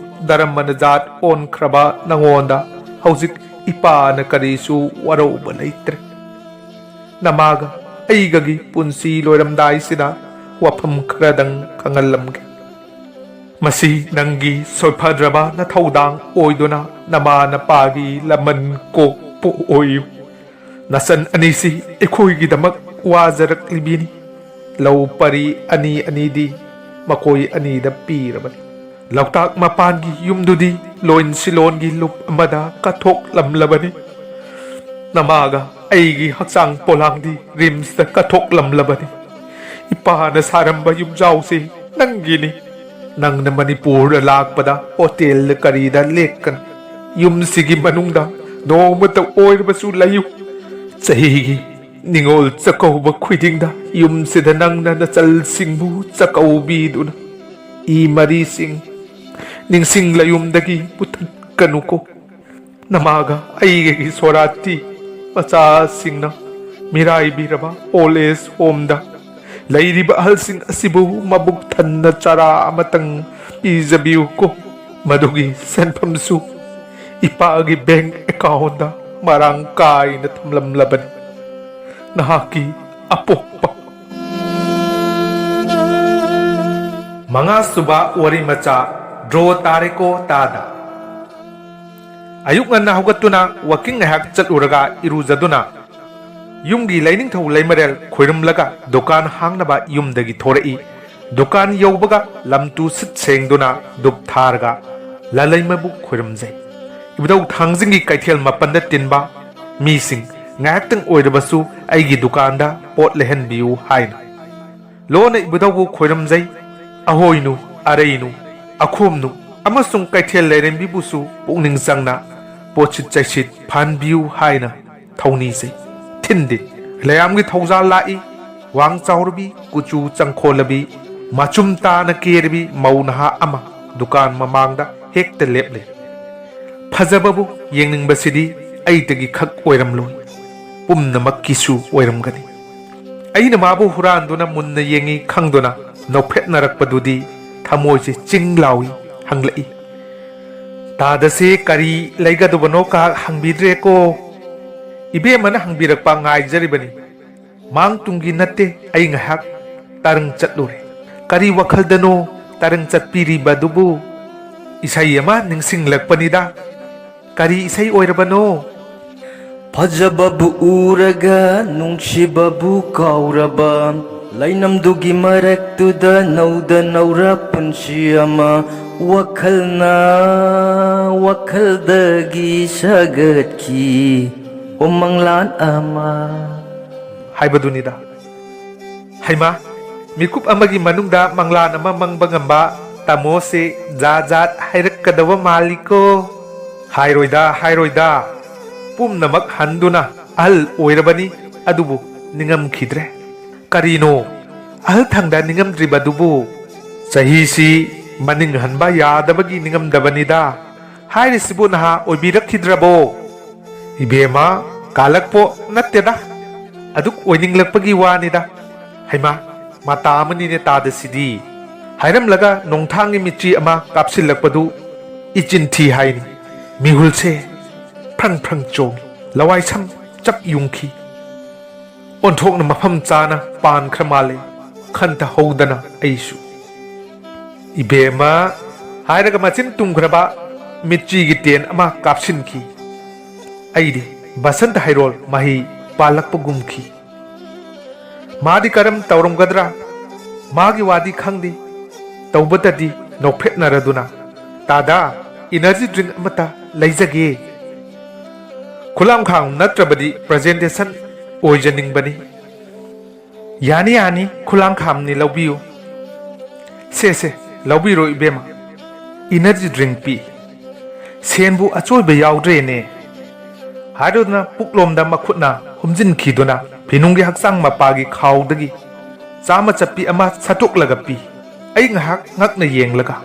ꯙꯔꯃꯅ ꯖꯥꯠ ꯑꯣꯟꯈ꯭ꯔꯕ ꯅꯉꯣꯟꯗ ꯍꯧꯖꯤꯛ ꯏꯄꯥꯅ ꯀꯔꯤꯁꯨ ꯋꯥꯔꯧꯕ ꯂꯩꯇ꯭ꯔꯦ꯫ ꯅꯃꯥꯒ ꯑꯩꯒꯒꯤ ꯄꯨꯟꯁꯤ ꯂꯣꯏꯔꯝꯗꯥꯏꯁꯤꯗ ꯋꯥꯐꯝ ꯈꯔꯗꯪ ꯈꯪꯍꯜꯂꯝꯒꯦ꯫ ꯃꯁꯤ ꯅꯪꯒꯤ ꯁꯣꯏꯐꯗ꯭ꯔꯕ ꯅꯊꯧꯗꯥꯡ ꯑꯣꯏꯗꯨꯅ ꯅꯃꯥ ꯅꯄꯥꯒꯤ ꯂꯃꯟ ꯀꯣꯛꯄ ꯑꯣꯏꯌꯨ꯫ ꯅꯆꯟ ꯑꯅꯤꯁꯤ ꯑꯩꯈꯣꯏꯒꯤꯗꯃꯛ ꯋꯥꯖꯔꯛꯂꯤꯕꯤꯅꯤ꯫ ꯂꯧ ꯄꯔꯤ ꯑꯅꯤ ꯑꯅꯤꯗꯤ ꯃꯈꯣꯏ ꯑꯅꯤꯗ ꯄꯤꯔꯕꯅꯤ꯫ ꯂꯣꯛꯇꯥꯛ ꯃꯄꯥꯟꯒꯤ ꯌꯨꯝꯗꯨꯗꯤ ꯂꯣꯏꯟ ꯁꯤꯂꯣꯟꯒꯤ ꯂꯨꯞ ꯑꯃꯗ ꯀꯠꯊꯣꯛꯂꯝꯂꯕꯅꯤ꯫ ꯅꯃꯥꯒ ꯑꯩꯒꯤ ꯍꯛꯆꯥꯡ ꯄꯣꯂꯥꯡꯗꯤ ꯔꯤꯝꯁꯇ ꯀꯠꯊꯣꯛꯂꯝꯂꯕꯅꯤ꯫ ꯏꯄꯥꯅ ꯁꯥꯔꯝꯕ ꯌꯨꯝꯖꯥꯎꯁꯤ ꯅꯪꯒꯤꯅꯤ꯫ ꯅꯪꯅ ꯃꯅꯤꯄꯨꯔꯗ ꯂꯥꯛꯄꯗ ꯍꯣꯇꯦꯜꯗ ꯀꯔꯤꯗ ꯂꯦꯛꯀꯅꯨ꯫ ꯌꯨꯝꯁꯤꯒꯤ ꯃꯅꯨꯡꯗ ꯅꯣꯡꯃꯇ ꯑꯣꯏꯔꯕꯁꯨ ꯂꯩꯌꯨ꯫ ꯆꯍꯤꯒꯤ ꯅꯤꯉꯣꯜ ꯆꯥꯛꯀꯧꯕ ꯈꯨꯗꯤꯡꯗ ꯌꯨꯝꯁꯤꯗ ꯅꯪꯅ ꯅꯆꯜꯁꯤꯡꯕꯨ ꯆꯥꯛꯀꯧꯕꯤꯗꯨꯅ ꯏ ꯃꯔꯤꯁꯤꯡ ꯅꯤꯡꯁꯤꯡ ꯂꯌꯨꯝꯗꯒꯤ ꯄꯨꯊꯠꯀꯅꯨꯀꯣ꯫ ꯅꯃꯥꯒ ꯑꯩꯒꯒꯤ ꯁꯣꯔꯥꯠꯇꯤ ꯃꯆꯥꯁꯤꯡꯅ ꯃꯤꯔꯥꯏꯕꯤꯔꯕ ꯑꯣꯜ ꯑꯦꯖ ꯍꯣꯝꯗ ꯂꯩꯔꯤꯕ ꯑꯍꯜꯁꯤꯡ ꯑꯁꯤꯕꯨ ꯃꯕꯨꯛ ꯊꯟꯅ ꯆꯔꯥ ꯑꯃꯇꯪ ꯄꯤꯖꯕꯤꯌꯨꯀꯣ꯫ ꯃꯗꯨꯒꯤ ꯁꯦꯟꯐꯝꯁꯨ ꯏꯄꯥꯒꯤ ꯕꯦꯡꯛ ꯑꯦꯀꯥꯎꯟꯗ ꯃꯔꯥꯡ ꯀꯥꯏꯅ ꯊꯝꯂꯝꯂꯕꯅꯤ꯫ ꯅꯍꯥꯛꯀꯤ ꯑꯄꯣꯛꯄ꯫ ꯃꯉꯥꯁꯨꯕ ꯋꯥꯔꯤ ꯃꯆꯥ, ꯗ꯭ꯔꯣ ꯇꯥꯔꯦꯀꯣ ꯇꯥꯗ꯫ ꯑꯌꯨꯛ ꯉꯟꯅ ꯍꯧꯒꯠꯇꯨꯅ ꯋꯥꯀꯤꯡ ꯉꯥꯏꯍꯥꯛ ꯆꯠꯂꯨꯔꯒ ꯏꯔꯨꯖꯗꯨꯅ ꯌꯨꯝꯒꯤ ꯂꯩꯅꯤꯡꯊꯧ ꯂꯩꯃꯔꯦꯜ ꯈꯣꯏꯔꯨꯝꯂꯒ ꯗꯨꯀꯥꯟ ꯍꯥꯡꯅꯕ ꯌꯨꯝꯗꯒꯤ ꯊꯣꯔꯛꯏ꯫ ꯗꯨꯀꯥꯟ ꯌꯧꯕꯒ ꯂꯝꯇꯨ ꯁꯤꯠ ꯁꯦꯡꯗꯨꯅ ꯙꯨꯞ ꯊꯥꯔꯒ ꯂꯥꯂꯩꯃꯕꯨ ꯈꯣꯏꯔꯨꯝꯖꯩ꯫ ꯏꯕꯨꯙꯧ ꯊꯥꯡꯖꯤꯡꯒꯤ ꯀꯩꯊꯦꯜ ꯃꯥꯄꯟꯗ ꯇꯤꯟꯕ ꯃꯤꯁꯤꯡ ꯉꯥꯏꯍꯥꯛꯇꯪ ꯑꯣꯏꯔꯕꯁꯨ ꯑꯩꯒꯤ ꯗꯨꯀꯥꯟꯗ ꯄꯣꯠ ꯂꯩꯍꯟꯕꯤꯌꯨ ꯍꯥꯏꯅ ꯂꯣꯟꯅ ꯏꯕꯨꯙꯧꯕꯨ ꯈꯣꯏꯔꯝꯖꯩ꯫ ꯑꯍꯣꯏꯅꯨ, ꯑꯔꯩꯅꯨ, ꯑꯈꯣꯝꯅꯨ ꯑꯃꯁꯨꯡ ꯀꯩꯊꯦꯜ ꯂꯩꯔꯦꯝꯕꯤꯕꯨꯁꯨ ꯄꯨꯛꯅꯤꯡ ꯆꯪꯅ ꯄꯣꯠꯁꯤꯠ ꯆꯩꯁꯤꯠ ꯐꯍꯟꯕꯤꯌꯨ ꯍꯥꯏꯅ ꯊꯧꯅꯤꯖꯩ꯫ ꯊꯤꯟꯗꯦ꯫ ꯂꯩꯔꯥꯝꯒꯤ ꯊꯧꯖꯥꯜ ꯂꯥꯛꯏ꯫ ꯋꯥꯡ ꯆꯥꯎꯔꯕꯤ, ꯀꯨꯆꯨ ꯆꯪꯈꯣꯜꯂꯕꯤ, ꯃꯆꯨꯝ ꯇꯥꯅ ꯀꯦꯔꯕꯤ ꯃꯧ ꯅꯍꯥ ꯑꯃ ꯗꯨꯀꯥꯟ ꯃꯃꯥꯡꯗ ꯍꯦꯛꯇ ꯂꯦꯞꯂꯦ꯫ ꯐꯖꯕꯕꯨ ꯌꯦꯡꯅꯤꯡꯕꯁꯤꯗꯤ ꯑꯩꯇꯒꯤ ꯈꯛ ꯑꯣꯏꯔꯝꯂꯣꯏ, ꯄꯨꯝꯅꯃꯛꯀꯤꯁꯨ ꯑꯣꯏꯔꯝꯒꯅꯤ꯫ ꯑꯩꯅ ꯃꯥꯕꯨ ꯍꯨꯔꯥꯟꯗꯨꯅ ꯃꯨꯟꯅ ꯌꯦꯡꯉꯤ ꯈꯪꯗꯨꯅ ꯅꯣꯛꯐꯦꯠꯅꯔꯛꯄꯗꯨꯗꯤ ꯊꯃꯣꯏꯁꯦ ꯆꯤꯡ ꯂꯥꯎꯏ, ꯍꯪꯂꯛꯏ꯫ "ꯇꯥꯗꯁꯦ ꯀꯔꯤ ꯂꯩꯒꯗꯕꯅꯣ ꯀꯥ ꯍꯪꯕꯤꯗ꯭ꯔꯦꯀꯣ꯫ ꯏꯕꯦꯝꯃꯅ ꯍꯪꯕꯤꯔꯛꯄ ꯉꯥꯏꯖꯔꯤꯕꯅꯤ꯫ ꯃꯥꯡ ꯇꯨꯡꯒꯤ ꯅꯠꯇꯦ, ꯑꯩ ꯉꯥꯏꯍꯥꯛ ꯇꯔꯪ ꯆꯠꯂꯨꯔꯦ꯫ ꯀꯔꯤ ꯋꯥꯈꯜꯗꯅꯣ ꯇꯔꯪ ꯆꯠꯄꯤꯔꯤꯕꯗꯨꯕꯨ?" "ꯏꯁꯩ ꯑꯃ ꯅꯤꯡꯁꯤꯡꯂꯛꯄꯅꯤꯗ꯫" "ꯀꯔꯤ ꯏꯁꯩ ꯑꯣꯏꯔꯕꯅꯣ?" "ꯐꯖꯕꯕꯨ ꯎꯔꯒ ꯅꯨꯡꯁꯤꯕꯕꯨ ꯀꯥꯎꯔꯕ, ꯂꯩꯅꯝꯗꯨꯒꯤ ꯃꯔꯛꯇꯨꯗ ꯅꯧꯗ ꯅꯧꯔ ꯄꯨꯟꯁꯤ ꯑꯃ, ꯋꯥꯈꯜꯅ ꯋꯥꯈꯜꯗꯒꯤ ꯁꯥꯒꯠꯈꯤ, ꯑꯣ ꯃꯪꯂꯥꯟ ꯑꯃ" ꯍꯥꯏꯕꯗꯨꯅꯤꯗ꯫ ꯍꯩꯃꯥ, ꯃꯤꯀꯨꯞ ꯑꯃꯒꯤ ꯃꯅꯨꯡꯗ ꯃꯪꯂꯥꯟ ꯑꯃ ꯃꯪꯕ ꯉꯝꯕ ꯇꯥꯃꯣꯁꯦ ꯖꯥꯠ ꯖꯥꯠ ꯍꯥꯏꯔꯛꯀꯗꯕ ꯃꯥꯜꯂꯤꯀꯣ꯫ ꯍꯥꯏꯔꯣꯏꯗ, ꯍꯥꯏꯔꯣꯏꯗ꯫ ꯄꯨꯝꯅꯃꯛ ꯍꯟꯗꯨꯅ ꯑꯍꯜ ꯑꯣꯏꯔꯕꯅꯤ, ꯑꯗꯨꯕꯨ ꯅꯤꯡꯉꯝꯈꯤꯗ꯭ꯔꯦ꯫ ꯀꯔꯤꯅꯣ ꯑꯍꯜ ꯊꯪꯗ ꯅꯤꯡꯉꯝꯗ꯭ꯔꯤꯕꯗꯨꯕꯨ? ꯆꯍꯤꯁꯤ ꯃꯅꯤꯡ ꯍꯟꯕ ꯌꯥꯗꯕꯒꯤ ꯅꯤꯡꯉꯝꯗꯕꯅꯤꯗ꯫ ꯍꯥꯏꯔꯤꯁꯤꯕꯨ ꯅꯍꯥ ꯑꯣꯏꯕꯤꯔꯛꯈꯤꯗ꯭ꯔꯕꯣ? ꯏꯕꯦꯝꯃ, ꯀꯥꯂꯛꯄꯣ ꯅꯠꯇꯦꯗ, ꯑꯗꯨꯛ ꯑꯣꯏꯅꯤꯡꯂꯛꯄꯒꯤ ꯋꯥꯅꯤꯗ꯫ ꯍꯩꯃꯥ, ꯃꯇꯥ ꯑꯃꯅꯤꯅꯦ ꯇꯥꯗꯁꯤꯗꯤ꯫ ꯍꯥꯏꯔꯝꯂꯒ ꯅꯣꯡꯊꯥꯡꯒꯤ ꯃꯤꯠꯆꯤ ꯑꯃ ꯀꯥꯞꯁꯤꯜꯂꯛꯄꯗꯨ ꯏꯆꯤꯟ ꯊꯤ ꯍꯥꯏꯅꯤ꯫ ꯃꯤꯍꯨꯜꯁꯦ ꯐ꯭ꯔꯪ ꯐ꯭ꯔꯪ ꯆꯣꯡꯉꯤ, ꯂꯋꯥꯏ ꯁꯝ ꯆꯞ ꯌꯨꯡꯈꯤ꯫ ꯑꯣꯟꯊꯣꯛꯅ ꯃꯐꯝ ꯆꯥꯅ ꯄꯥꯟꯈ꯭ꯔ ꯃꯥꯜꯂꯦ ꯈꯟꯊꯍꯧꯗꯅ ꯑꯩꯁꯨ꯫ "ꯏꯕꯦꯝꯃ" ꯍꯥꯏꯔꯒ ꯃꯆꯤꯟ ꯇꯨꯝꯈ꯭ꯔꯕ ꯃꯤꯠꯆꯤꯒꯤ ꯇꯦꯟ ꯑꯃ ꯀꯥꯞꯁꯤꯟꯈꯤ꯫ ꯑꯩꯗꯤ ꯕꯁꯟꯇ ꯍꯩꯔꯣꯜ ꯃꯍꯩ ꯄꯥꯜꯂꯛꯄꯒꯨꯝꯈꯤ꯫ ꯃꯥꯗꯤ ꯀꯔꯝ ꯇꯧꯔꯝꯒꯗ꯭ꯔꯥ? ꯃꯥꯒꯤ ꯋꯥꯗꯤ ꯈꯪꯗꯦ꯫ ꯇꯧꯕꯇꯗꯤ ꯅꯣꯛꯐꯦꯠꯅꯔꯗꯨꯅ, "ꯇꯥꯗꯥ, ꯏꯅꯔꯖꯤ ꯗ꯭ꯔꯤꯡ ꯑꯃꯇ ꯂꯩꯖꯒꯦ꯫ ꯈꯨꯂꯥꯡꯈꯥꯡ ꯅꯠꯇ꯭ꯔꯕꯗꯤ ꯄ꯭ꯔꯖꯦꯟꯇꯦꯁꯟ ꯑꯣꯏꯖꯅꯤꯡꯕꯅꯤ꯫" "ꯌꯥꯅꯤ, ꯌꯥꯅꯤ, ꯈꯨꯂꯥꯡꯈꯥꯝꯅꯤ, ꯂꯧꯕꯤꯌꯨ꯫" "ꯁꯦ, ꯁꯦ, ꯂꯧꯕꯤꯔꯣ ꯏꯕꯦꯝꯃ, ꯏꯅꯔꯖꯤ ꯗ꯭ꯔꯤꯡ ꯄꯤ꯫ ꯁꯦꯟꯕꯨ ꯑꯆꯣꯏꯕ ꯌꯥꯎꯗ꯭ꯔꯦꯅꯦ꯫" ꯍꯥꯏꯔꯗꯨꯅ ꯄꯨꯛꯂꯣꯝꯗ ꯃꯈꯨꯠꯅ ꯍꯨꯝꯖꯤꯟꯈꯤꯗꯨꯅ ꯐꯤꯅꯨꯡꯒꯤ ꯍꯛꯆꯥꯡ ꯃꯄꯥꯒꯤ ꯈꯥꯎꯗꯒꯤ ꯆꯥꯃ ꯆꯠꯄꯤ ꯑꯃ ꯁꯠꯇꯣꯛꯂꯒ ꯄꯤ꯫ ꯑꯩ ꯉꯥꯏꯍꯥꯛ ꯉꯛꯅ ꯌꯦꯡꯂꯒ,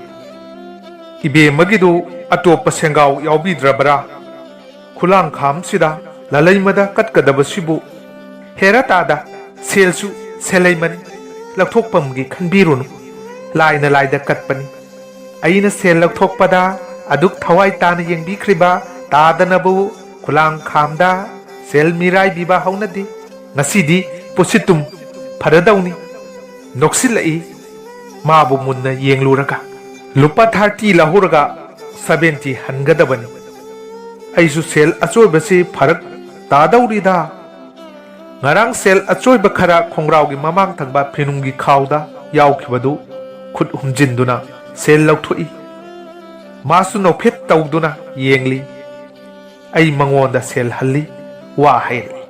"ꯏꯕꯦꯝꯃꯒꯤꯗꯨ ꯑꯇꯣꯞꯄ ꯁꯦꯡꯒꯥꯎ ꯌꯥꯎꯕꯤꯗ꯭ꯔꯕ꯭ꯔꯥ? ꯈꯨꯂꯥꯡꯈꯥꯝꯁꯤꯗ ꯂꯥꯂꯩꯃꯗ ꯀꯠꯀꯗꯕꯁꯤꯕꯨ?" "ꯍꯦꯔꯥ ꯇꯥꯗ, ꯁꯦꯜꯁꯨ ꯁꯦꯜꯂꯩꯃꯅꯤ, ꯂꯧꯊꯣꯛꯐꯝꯒꯤ ꯈꯟꯕꯤꯔꯨꯅꯨ, ꯂꯥꯏꯅ ꯂꯥꯏꯗ ꯀꯠꯄꯅꯤ꯫ ꯑꯩꯅ ꯁꯦꯜ ꯂꯧꯊꯣꯛꯄꯗ ꯑꯗꯨꯛ ꯊꯋꯥꯏ ꯇꯥꯅ ꯌꯦꯡꯕꯤꯈ꯭ꯔꯤꯕ ꯇꯥꯗꯅꯕꯨ ꯈꯨꯂꯥꯡ ꯈꯥꯝꯗ ꯁꯦꯜ ꯃꯤꯔꯥꯏꯕꯤꯕ ꯍꯧꯅꯗꯦ꯫ ꯉꯁꯤꯗꯤ ꯄꯨꯁꯤꯠꯇꯨꯝ ꯐꯔꯗꯧꯅꯤ꯫ ꯅꯣꯛꯁꯤꯜꯂꯛꯏ ꯃꯥꯕꯨ ꯃꯨꯟꯅ ꯌꯦꯡꯂꯨꯔꯒ꯫ ꯂꯨꯄꯥ ꯊꯥꯔꯇꯤ ꯂꯧꯍꯧꯔꯒ ꯁꯚꯦꯟꯇꯤ ꯍꯟꯒꯗꯕꯅꯤ꯫ ꯑꯩꯁꯨ ꯁꯦꯜ ꯑꯆꯣꯏꯕꯁꯤ ꯐꯔꯛ ꯇꯥꯗꯧꯔꯤꯗ꯫ ꯉꯔꯥꯡ ꯁꯦꯜ ꯑꯆꯣꯏꯕ ꯈꯔ ꯈꯣꯡꯒ꯭ꯔꯥꯎꯒꯤ ꯃꯃꯥꯡ ꯊꯪꯕ ꯐꯤꯅꯨꯡꯒꯤ ꯈꯥꯎꯗ ꯌꯥꯎꯈꯤꯕꯗꯨ ꯈꯨꯠ ꯍꯨꯝꯖꯤꯟꯗꯨꯅ ꯁꯦꯜ ꯂꯧꯊꯣꯛꯏ꯫ ꯃꯥꯁꯨ ꯅꯣꯛꯐꯦꯠ ꯇꯧꯗꯨꯅ ꯌꯦꯡꯂꯤ꯫ ꯑꯩ ꯃꯉꯣꯟꯗ ꯁꯦꯜ ꯍꯜꯂꯤ꯫ ꯋꯥ ꯍꯥꯏꯔꯛꯏ꯫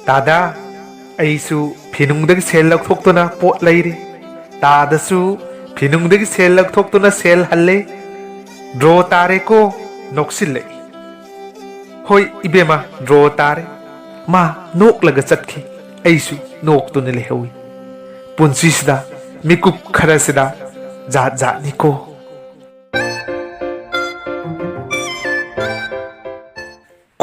ꯇꯥꯗꯥ, ꯑꯩꯁꯨ ꯐꯤꯅꯨꯡꯗꯒꯤ ꯁꯦꯜ ꯂꯧꯊꯣꯛꯇꯨꯅ ꯄꯣꯠ ꯂꯩꯔꯤ꯫ ꯇꯥꯗꯁꯨ ꯐꯤꯅꯨꯡꯗꯒꯤ ꯁꯦꯜ ꯂꯧꯊꯣꯛꯇꯨꯅ ꯁꯦꯜ ꯍꯜꯂꯦ꯫ ꯗ꯭ꯔꯣ ꯇꯥꯔꯦꯀꯣ꯫ ꯅꯣꯛꯁꯤꯜꯂꯛꯏ꯫ ꯍꯣꯏ ꯏꯕꯦꯝꯃ, ꯗ꯭ꯔꯣ ꯇꯥꯔꯦ꯫ ꯃꯥ ꯅꯣꯛꯂꯒ ꯆꯠꯈꯤ꯫ ꯑꯩꯁꯨ ꯅꯣꯛꯇꯨꯅ ꯂꯩꯍꯧꯏ꯫ ꯄꯨꯟꯁꯤꯁꯤꯗ ꯃꯤꯀꯨꯞ ꯈꯔꯁꯤꯗ ꯖꯥꯠ ꯖꯥꯠꯅꯤꯀꯣ꯫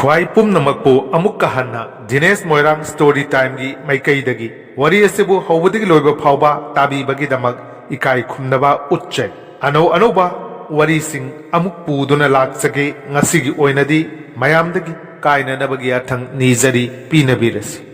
ꯈ꯭ꯋꯥꯏ ꯄꯨꯝꯅꯃꯛꯄꯨ ꯑꯃꯨꯛꯀ ꯍꯟꯅ ꯗꯤꯅꯦꯁ ꯃꯣꯏꯔꯥꯡ ꯁ꯭ꯇꯣꯔꯤ ꯇꯥꯏꯝꯒꯤ ꯃꯥꯏꯀꯩꯗꯒꯤ ꯋꯥꯔꯤ ꯑꯁꯤꯕꯨ ꯍꯧꯕꯗꯒꯤ ꯂꯣꯏꯕ ꯐꯥꯎꯕ ꯇꯥꯕꯤꯕꯒꯤꯗꯃꯛ ꯏꯀꯥꯏ ꯈꯨꯝꯅꯕ ꯎꯠꯆꯩ꯫ ꯑꯅꯧ ꯑꯅꯧꯕ ꯋꯥꯔꯤꯁꯤꯡ ꯑꯃꯨꯛ ꯄꯨꯗꯨꯅ ꯂꯥꯛꯆꯒꯦ꯫ ꯉꯁꯤꯒꯤ ꯑꯣꯏꯅꯗꯤ ꯃꯌꯥꯝꯗꯒꯤ ꯀꯥꯏꯅꯅꯕꯒꯤ ꯌꯥꯊꯪ ꯅꯤꯖꯔꯤ, ꯄꯤꯅꯕꯤꯔꯁꯤ꯫